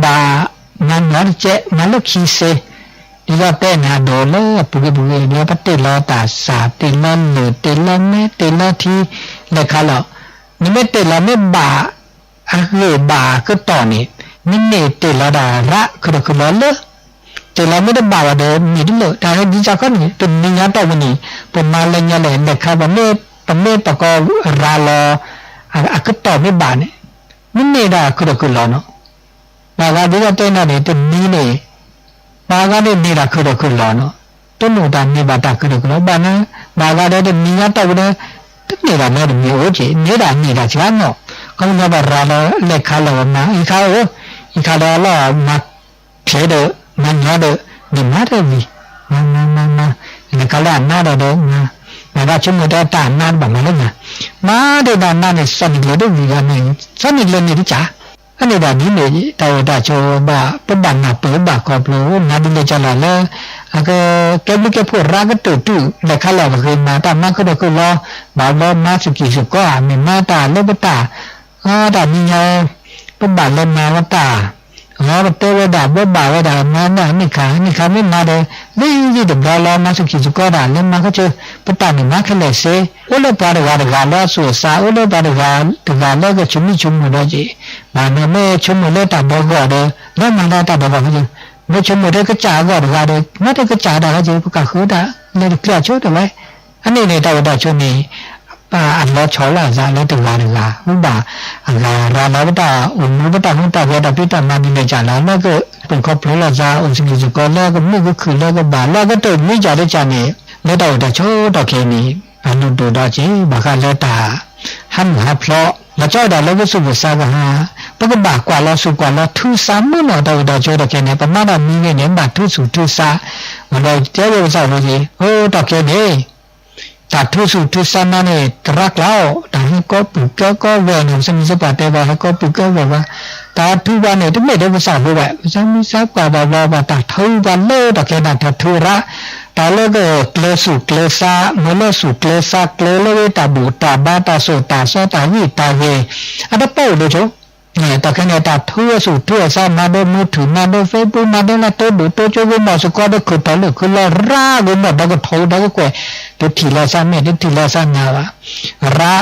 ဘၣ်မၤနီတကဲး မၤလၢခံစ့, ဒ်သိးတဲနၤဒိးလၢအပူၤဂ့ၤပူၤဂ့ၤ ဒ်သိးပတ့ၢ်လီၤတၢ်စၢ် တ့ၢ်လီၤလၢၢ် တ့ၢ်လီၤမဲ တ့ၢ်လီၤထံ လဲၤခါလီၤ, နမ့ၢ်တ့ၢ်လီၤမ့ၢ်ဘၣ် အဂ့ၢ်ဘၣ်အကတီၢ်န့ၣ် မ့ၢ်န့ၢ်တ့ၢ်လီၤတၢ်ရး ခုၣ်ထီၣ်ခုၣ်လီၤလၢ တ့ၢ်လီၤမ့ၢ်တဘၣ်ဘၣ်ဒီး မ့ၢ်တလၢာ် တၢ်ဒ်ကီန့ၣ် တနံၤညါတီၢ်ပူၤန့ၣ် ပမၤလၢညါလဲၣ် လဲၤခါ ပမ့ၢ်ပကီၢ်ရၤလီၤ အကတီၢ်မ့ၢ်ဘၣ်န့ၣ် မ့ၢ်န့ၢ်ဒၣ်ခုၣ်ထီၣ်ခုၣ်လီၤနီၤ, ဘၣ်ဂၤဒ်သိးတဲနၤန့ၣ် တနံၤန့ၣ် ဘၣ်ဂၤန့ၣ်န့ၢ်ဒၣ်ခုၣ်ထီၣ်ခုၣ်လီၤနီၤ, တလိၣ်တၢ်န့ၢ်ဘၣ်တၢ်ခုၣ်ထီၣ်ခုၣ်လီၤ ဘၣ်နၤ ဘၣ်ဂၤဒီးတနံၤညါတီၢ်ပူၤဒီး တန့ၢ်ဘၣ်နီတမံၤအိၣ်က့ၤ န့ၢ်ဒၣ်န့ၢ်ဒၣ်စှၤနီၤ, ခီပညီပရၤလီၤလဲၤခါလီၤမၤ အံၤခါအိၣ် အံၤခါဒီးလီၤမၤ ချဲးဒီး မၤညီဒီး ဒ်မၤတဝံၤ မၤမၤမၤမၤ လဲၤခါလၢအနါဒီးဒီးမၤ, မၤဘၣ်ဆိကမိၣ်တဲတၢ်အနါတဘၣ်မၤလၢညါ, မၤဒ်တၢ်အနါန့ၣ် စီၤနံၣ်ကလၢၤတဝံၤဂၤန့ၣ် စီၤနံၣ်ကလၢၤန့ၣ်တကး, အန့ၣ်ဒၣ်ဒ်န့ၣ် တၢ်အိၣ်တၢ်ဆိးဘၣ် ပဘၣ်နၢ်ပၢၢ်ဘၣ်ခီဖျိ မၤဒ်လဲၣ်ကလီၤလၢ အကဲဘျုးကဲဖှိၣ်ရးကတၢၢ်တုၤ လဲၤခါလီၤပဃ့မၤတၢ်မၤခုၣ်ထီၣ်ခုၣ်လီၤ, ဘၣ်ဘျီမၤသူၣ်ကံၢ်သူၣ်ကီဧါ မ့ၢ်မၤတၢ်လၢပတၢ် အတၢ်မံညီ ပဘၣ်လဲၤမၤဝဲတၢ်, အပတဲဝဲဒၣ် ဘၣ်ဘၣ်ဝဲဒၣ် မၤနၢ်န့ၣ်ခါ န့ၣ်ခါမ့ၢ်မၤဒီး လၢယံၤတဘျီလီၤ မၤသူၣ်ကံၢ်သူၣ်ကီတၢ် လၢမၤခီဆၢ ပတၢ်န့ၣ်မၤခဲလၢာ်စ့, အိၣ်လၢပှၤတဂၤတဂၤလၢအသူၣ်အသး အိၣ်လၢပှၤတဂၤတဂၤလၢကဆိမိၣ်ဆိကမိၣ်ဒီးက့ၤ, ဘၣ်မ့ၢ်ဆိကမိၣ်လၢတၢ်ဒီဂီၢ်ဒီး လၢမၤလၢတၢ်ဒီဂီၢ်ခီဆၢ, မ့ၢ်ဆိကမိၣ်ထဲကစၢ်အဂီၢ်တဂၤဒီး မၤထဲကစၢ်တၢ်ခီဆၢ ပကဃုတၢ်လဲၤတချုးအဆိတဝဲ, အန့ၣ်န့ၣ် တၢ်အိၣ်တၢ်ဆိးန့ၣ် အလီၤဆီလိာ်အသးလၢတဂၤတဂၤ မ့ၢ်ဘၣ်အဂၤရၤလီၤပတၢ်အိၣ်မူ ပတၢ်ဟူတၢ်ဂဲၤတၢ်ဖံးတၢ်မၤဒ်လဲၣ်ကလီၤ လၢကပၢၤခီဖျိလိာ်သး အိၣ်သူၣ်ကံၢ်သူၣ်ကီလၢကမုာ်ကခုၣ်လၢကဘၣ် လၢအကတၢၢ်မံကၢ်တကးန့ၣ် လၢတၢ်အိၣ်တၢ်ဆိးထီၣ်က့ၤန့ၣ် အလုၢ်ဒိၣ်ဒီးက့ၤ ဘၣ်ဃးလၢတၢ် ဟးမုၢ်ဟးဖျိး လီၤဆီဒၣ်တၢ်လၢပသူၣ်ပသးကဟါ ပကဘၣ်ကွၢ်လီၤသူၣ်ကွၢ်လီၤထုးစါမုၢ်နီၢ် တၢ်အိၣ်တၢ်ဆိးထီၣ်က့ၤန့ၣ် ပမၤတၢ်မံဂ့ၤန့ၣ် ဘၣ်ထုးသူၣ်ထုးစါ မ့ၢ်ဒီးတဲဝဲပသးဝဲက့ၤ အိၣ်ထီၣ်က့ၤန့ၣ် တၢ်ထုးသူၣ်ထုးစါမးန့ၣ် သရၣ်ကျါအီၤ တၢ်ဟဲကီးပုၢ်ကၢကီးဝဲၢ်န့ၣ် ပဆၢမုၢ်ဆၢပှၢ်တဲဘၣ် ဟဲကီးပုၢ်ကၢဝဲၢ်ဝဲ တၢ်ထုးပှၤန့ၣ် တမ့ၢ်ထဲပသးဖိဘၣ် ပဆၢမုၢ်ဆၢပှၢ်ဘၣ်ဘျီ ပှၤတၢ်ထုးပှၤလၢထီၣ်က့ၤန့ၣ် တၢ်ထုးရး တၢ်လၢကကျဲၤသူၣ်ကျဲၤသး မ့ၢ်လၢသူၣ်ကျဲၤသးကျဲၤလၢတၢ်ဘူၣ်တၢ်ဘါ တၢ်သိၣ်တၢ်သီ တၢ်ဂံၢ်တၢ်ဂ့ၤ အတပာ်အိၣ်ဒိၣ်ဆိ တၢ်ခဲန့ၣ် တၢ်ထုးဝဲသူၣ်ထုးအသး မၤဒီးမုၢ်ထူၣ် မၤဒီး Facebook မၤဒီးလၢတိဒိၣ်တိကၠိဂ့ၤ မီၢ်စ့ၢ်ကီးဒီး ခုၣ်ထီၣ်လၢခုၣ်လီၤရါဂ့ၤ မီၢ်ဒီကထီၣ်ဒီကကွဲၢ် တထံၣ်လီၤသးမဲာ် တထံၣ်လီၤသးနါဘၣ် ရါ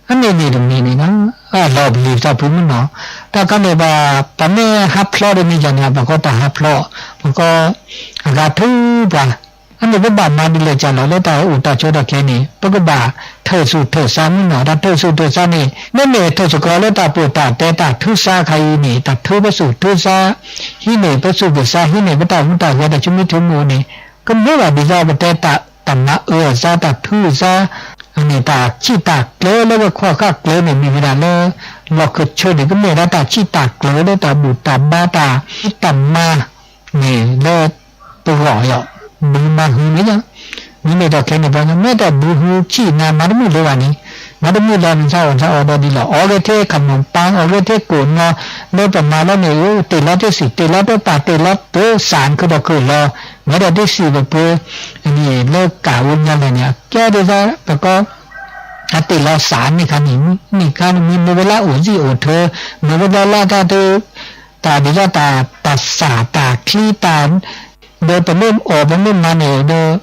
အန့ၣ်န့ၣ်တမံၤန့ၣ်လီၤ အလီၤပလံၤတၢ်ဖုမုၢ်နီၢ် တၢ်ခါန့ၣ်ဘၣ် ပမ့ၢ်ဟးဖျိးဒီးမ့ၢ်ယၤန့ၣ် ပှၤကီတၢ်ဟးဖျိး ပှၤကီ အဂၤထုးပှၤ အန့ၣ်ပဘၣ်မၤဒ်လဲၣ်ကလီၤလၢတၢ်အိၣ်တၢ်ဆိးထီၣ်က့ၤန့ၣ် ပကဘၣ်ထၢၣ်သူၣ်ထၢၣ်သးမုၢ်နီၢ် တၢ်ထၢၣ်သူၣ်ထၢၣ်သးန့ၣ် မ့မ့ၢ်ထၢၣ်စ့ၢ်ကီးလၢတၢ်ပၢၢ်တၢ်တဲတၢ်ထုးစါခါအံၤန့ၣ် တၢ်ထုးပသူၣ်ထုးသး ဟံးန့ၢ်ပသူၣ်ပသး ဟံးန့ၢ်ပတၢ်ဟူးတၢ်ဂဲၤတၢ်ဆိမိၣ်ဆိကမိၣ်န့ၣ် ကမ့ၢ်ဘၣ်ဒ်သိးပတဲတၢ် တၢ်မၤအၢအသး တၢ်ထုးအသး အန့ၣ်တၢ်ဆံၣ်တၢ်ကျၢၤလၢကခီၣ်ဃၣ်ကျၢၤန့ၣ် မ့ၢ်ဝဲဒၣ်လၢ လီၢ်ခၢၣ်ဆၢန့ၣ် ကမ့ၢ်ဒၣ်တၢ်ဆံၣ်တၢ်ကျၢၤလၢတၢ်ဘူၣ်တၢ်ဘါတၢ် တၢ်မၤ န့ၣ်လၢ ပဂီၢ်ယီၤ ဘုမၤဟုန့ၣ်ယီၤ မ့မ့ၢ်တၢ်ခဲန့ၣ် ပှၤမ့ၢ်တၢ်ဘုဟုဆံၣ်နၤ မၤတမုာ်လၢၤဘၣ်န့ၣ် မၤတမုာ်လၢၤန့ၣ် သးအီၣ်သးအီဒီးဒ်လီၤ အီက့ၤထဲခမီၢ်ပၢ် အီက့ၤထဲကိၣ်နီၤ လၢပမၤလီၤန့ၣ် တ့ၢ်လီၤတ့ၢ်စံၣ် တ့ၢ်လီၤတ့ၢ်ပာ် တ့ၢ်လီၤတ့ၢ်စၢ် ခုၣ်ထီၣ်ခုၣ်လီၤ မ့ၢ်ဒီးတ့ၢ်စံၣ်ပပှ့ၤ အန့ၣ်လၢကးဝဲညါလဲၣ်န့ၣ် အကဲဒ်သိး ပကီ အတ့ၢ်လီၤစၢ်န့ၣ်ခါန့ၣ် န့ၣ်ခါန့ၣ်မ့ၢ်မ့ၢ်ဝဲလၢအိၣ်စံၣ်အိၣ်ထၢ မ့ၢ်ဝဲလၢလၢတၢ်တ တၢ်ဒ်သိးတၢ် တၢ်စၢ်တၢ်ချံတၢ် ဒီးပမ့ၢ်အီၣ်ပမ့ၢ်မၤန့ၣ်ဒီး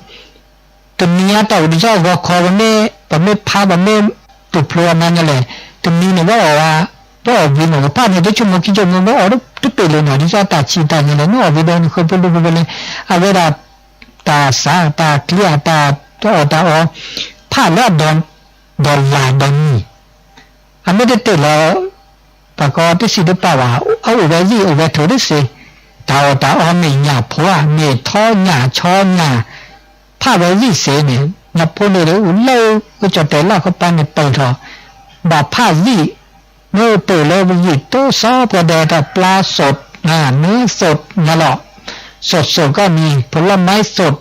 တနံၤအတီၢ်ပူၤဒ်သိးအဂီၤခီ ပမ့ၢ် ပမ့ၢ်ဖး ပမ့ၢ်ပဖျိအမၤညါလဲၣ် တနံၤန့ၣ် ပအီၣ်ဝဲ ပအီၣ်ဝံၤန့ၣ် ပဖးန့ၣ် တဆိကမိၣ်ခံဆိကမိၣ် ပအီၣ်တပ့ၢ်လၢၤနီၤ ဒ်သိးတၢ်ဆံၣ်တၢ်ညါလဲၣ် နအီၣ်ဝံၤဒီးနဃၢၤပလူပူၤလဲၣ် အဝဲဒၣ် တၢ်စၢ်တၢ်ချံအတၢ်အီၣ်တၢ်အီ ဖးလၢအဒီး ဒီးလၢ်ဒီးနံၣ် အမ့ၢ်တတ့ၢ်လီၤ ပှၤကီတစံးတပာ်ဘၣ် အအိၣ်ဝဲသ့ၣ်အိၣ်ဝဲထုးတစ့ တၢ်အီၣ်တၢ်အီမ့ၢ်ညၣ်ဖိဧါ မ့ၢ်ထီညၣ်ဆီညၣ် ဖးဝဲသ့ၣ်စ့န့ၣ် ညၣ်ဖိန့ၣ်ဒီးအိၣ်လၢကစီၣ်တဲာ်လၢ်ခီပၤန့ၣ်ပၢၢ်ထီၣ် ဘၣ်ဖးသ့ၣ် မ့ၢ်အိၣ်တ့ၢ်လၢပယံာ်တိစီပှၤဒဲးတၢ်ပျါ salt နၢ salt ညါလီၤ salt salt ကီၢ်မံၤ ဖိလီၤမါ salt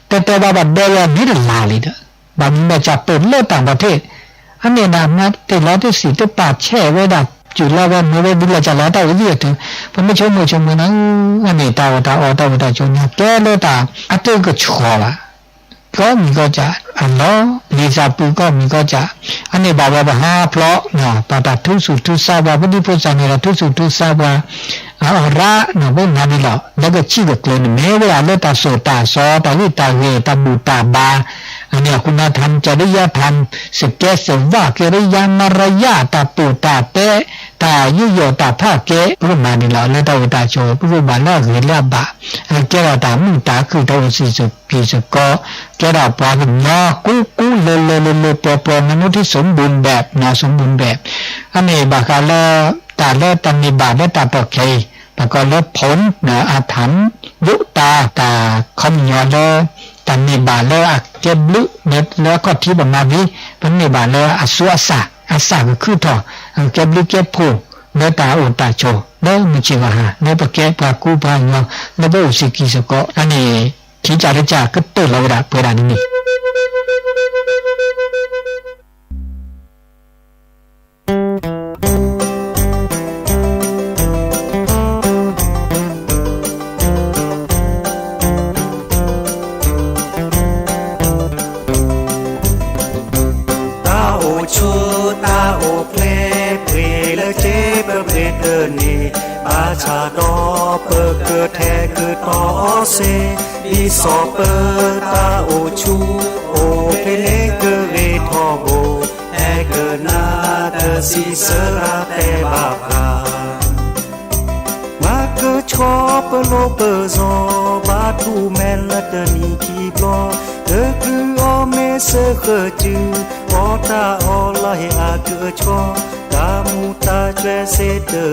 တဲတဲဘၣ်ဘၣ်ဒဲးဝဲမ့ၢ်တလၢ်လံဒီး ဘၣ်မ့ၢ်ဘၣ်စၢ်ပၢၢ်လၢတၢ်ဘီထံး အန့ၣ်နၤမၤတ့ၢ်လီၤတစံးတပာ်ဆဲးဝဲဒၣ် စူၤလီၤဝဲမ့ၢ်ဝဲဘုလီၤကၢ်လီၤတၢ်ဝဲသ့ၣ်အတုၤ, ပမ့ၢ်ဆိကမိၣ်ဆိကမိၣ်န့ၣ်, အန့ၣ်တၢ်အီၣ်တၢ်အီတၢ်အိၣ်တၢ်ဆိးန့ၣ် ကဲလၢတၢ်အတကဆှီဘၣ်, ကီမံၤကီၢ်စးအလီၢ်, လံာ်စၢ်ပူၤကီမံၤကီၢ်စး, အန့ၣ်ဘၣ်ဝဲပှၤဟးဖျိး, ပှၤတၢ်ထူစူၤထူစါပှၤ ပဒံဖိစၢ်န့ၣ်ဒီးထူစူၤထူစါပှၤ အရၣ်န့ၣ် ပမၤန့ၣ်လီၤ လၢကဆံၣ်ကကျၢၤန့ၣ် မ့ၢ်ဝဲဒၣ်လၢတၢ်စိာ်တၢ်စီ တၢ်ဂံၢ်တၢ်ဂဲၤ တၢ်ဘူၣ်တၢ်ဘါ, အန့ၣ်အဃိန့ၣ် ထၢမ်ကရံယါ ထၢမ် စကဲစဝး ကရံယါ မရယါ တၢ်ပိာ်တၢ်တဲ တၢ်ယူးယီၣ်တၢ်ဖးကဲ ပကမၤန့ၣ်လီၤ လၢတၢ်အိၣ်တၢ်ဆိး ပကဘၣ်လၢအဂ့ၤလၢအဘၣ်, ကဲထီၣ်တၢ်မုာ်တၢ်ခုၣ် တၢ်အိၣ်စံၣ်စိၤက့ၤစိၤကီး, ကဲထီၣ်ပှၤကညီ ကူကူလၢလၢလၢလၢပှဲၤပှဲၤ မနုၤထံ สมบูรณ์แบบ နီၤ สมบูรณ์แบบ အန့ၣ်ဘၣ်ဃးလၢ တၢ်လၢတၢ်န့ၢ်ဘၣ်လၢတၢ်တီၢ်ခဲအံၤ ပှၤကိးလၢ ผล နီၤ အထၢမ် ဒိၣ်တၢ် တၢ်ခီပညီလၢ တၢ်န့ၢ်ဘၣ်လၢအကဲဘျုး လၢအခီၣ်ထံးပမၤဝံၤ ပန့ၢ်ဘၣ်လၢအစိအစၢ် အစၢ်ကခုထီၣ် အကဲဘျုးကဲဖှိၣ် လၢတၢ်အိၣ်တၢ်ဆိး လၢမုၢ်ဆ့ၣ်ဂီၤဟါ လၢပကဲပှၤကူပှၤကညီ လၢပအိၣ်စ့ၢ်ကီးစ့ၢ်ကီး အန့ၣ် ထံကၢ်လၢကၢ်ကတၢၢ်လီၤဝဲဒၣ်ပှဲၤဒၣ်န့ၣ်န့ၣ် တၢ်အိၣ်ဆူၣ်တၢ်အိၣ်ချ့ ပှ့ၤလၢက့ၤပပှ့ၤတန့ၢ် ဘၣ်ဆၣ်ဒီးပကထဲးကတီၤအီၤစ့ၢ် ဒ်သိးပတၢ်အိၣ်ဆူၣ် အိၣ်ဖျဲၣ်န့ၣ်ကဂ့ၤထီဘိ ဟဲကနၣ်တၢ်စံးဆၢတၢ်တဲဘၣ်ပှၤ မၤကဆှီပလိာ်ပစီၤ ဘါထုကဖၣ်မဲာ်လၢတနံၤခံဘျီ, တချုးအီၤမ့ၢ်စၢဃာ်စု, ပီၣ်တၢ်အီၤလၢဟ့ၣ်အကဆှီ, တၢ်မူၤတၢ်စဲးစ့တၢ်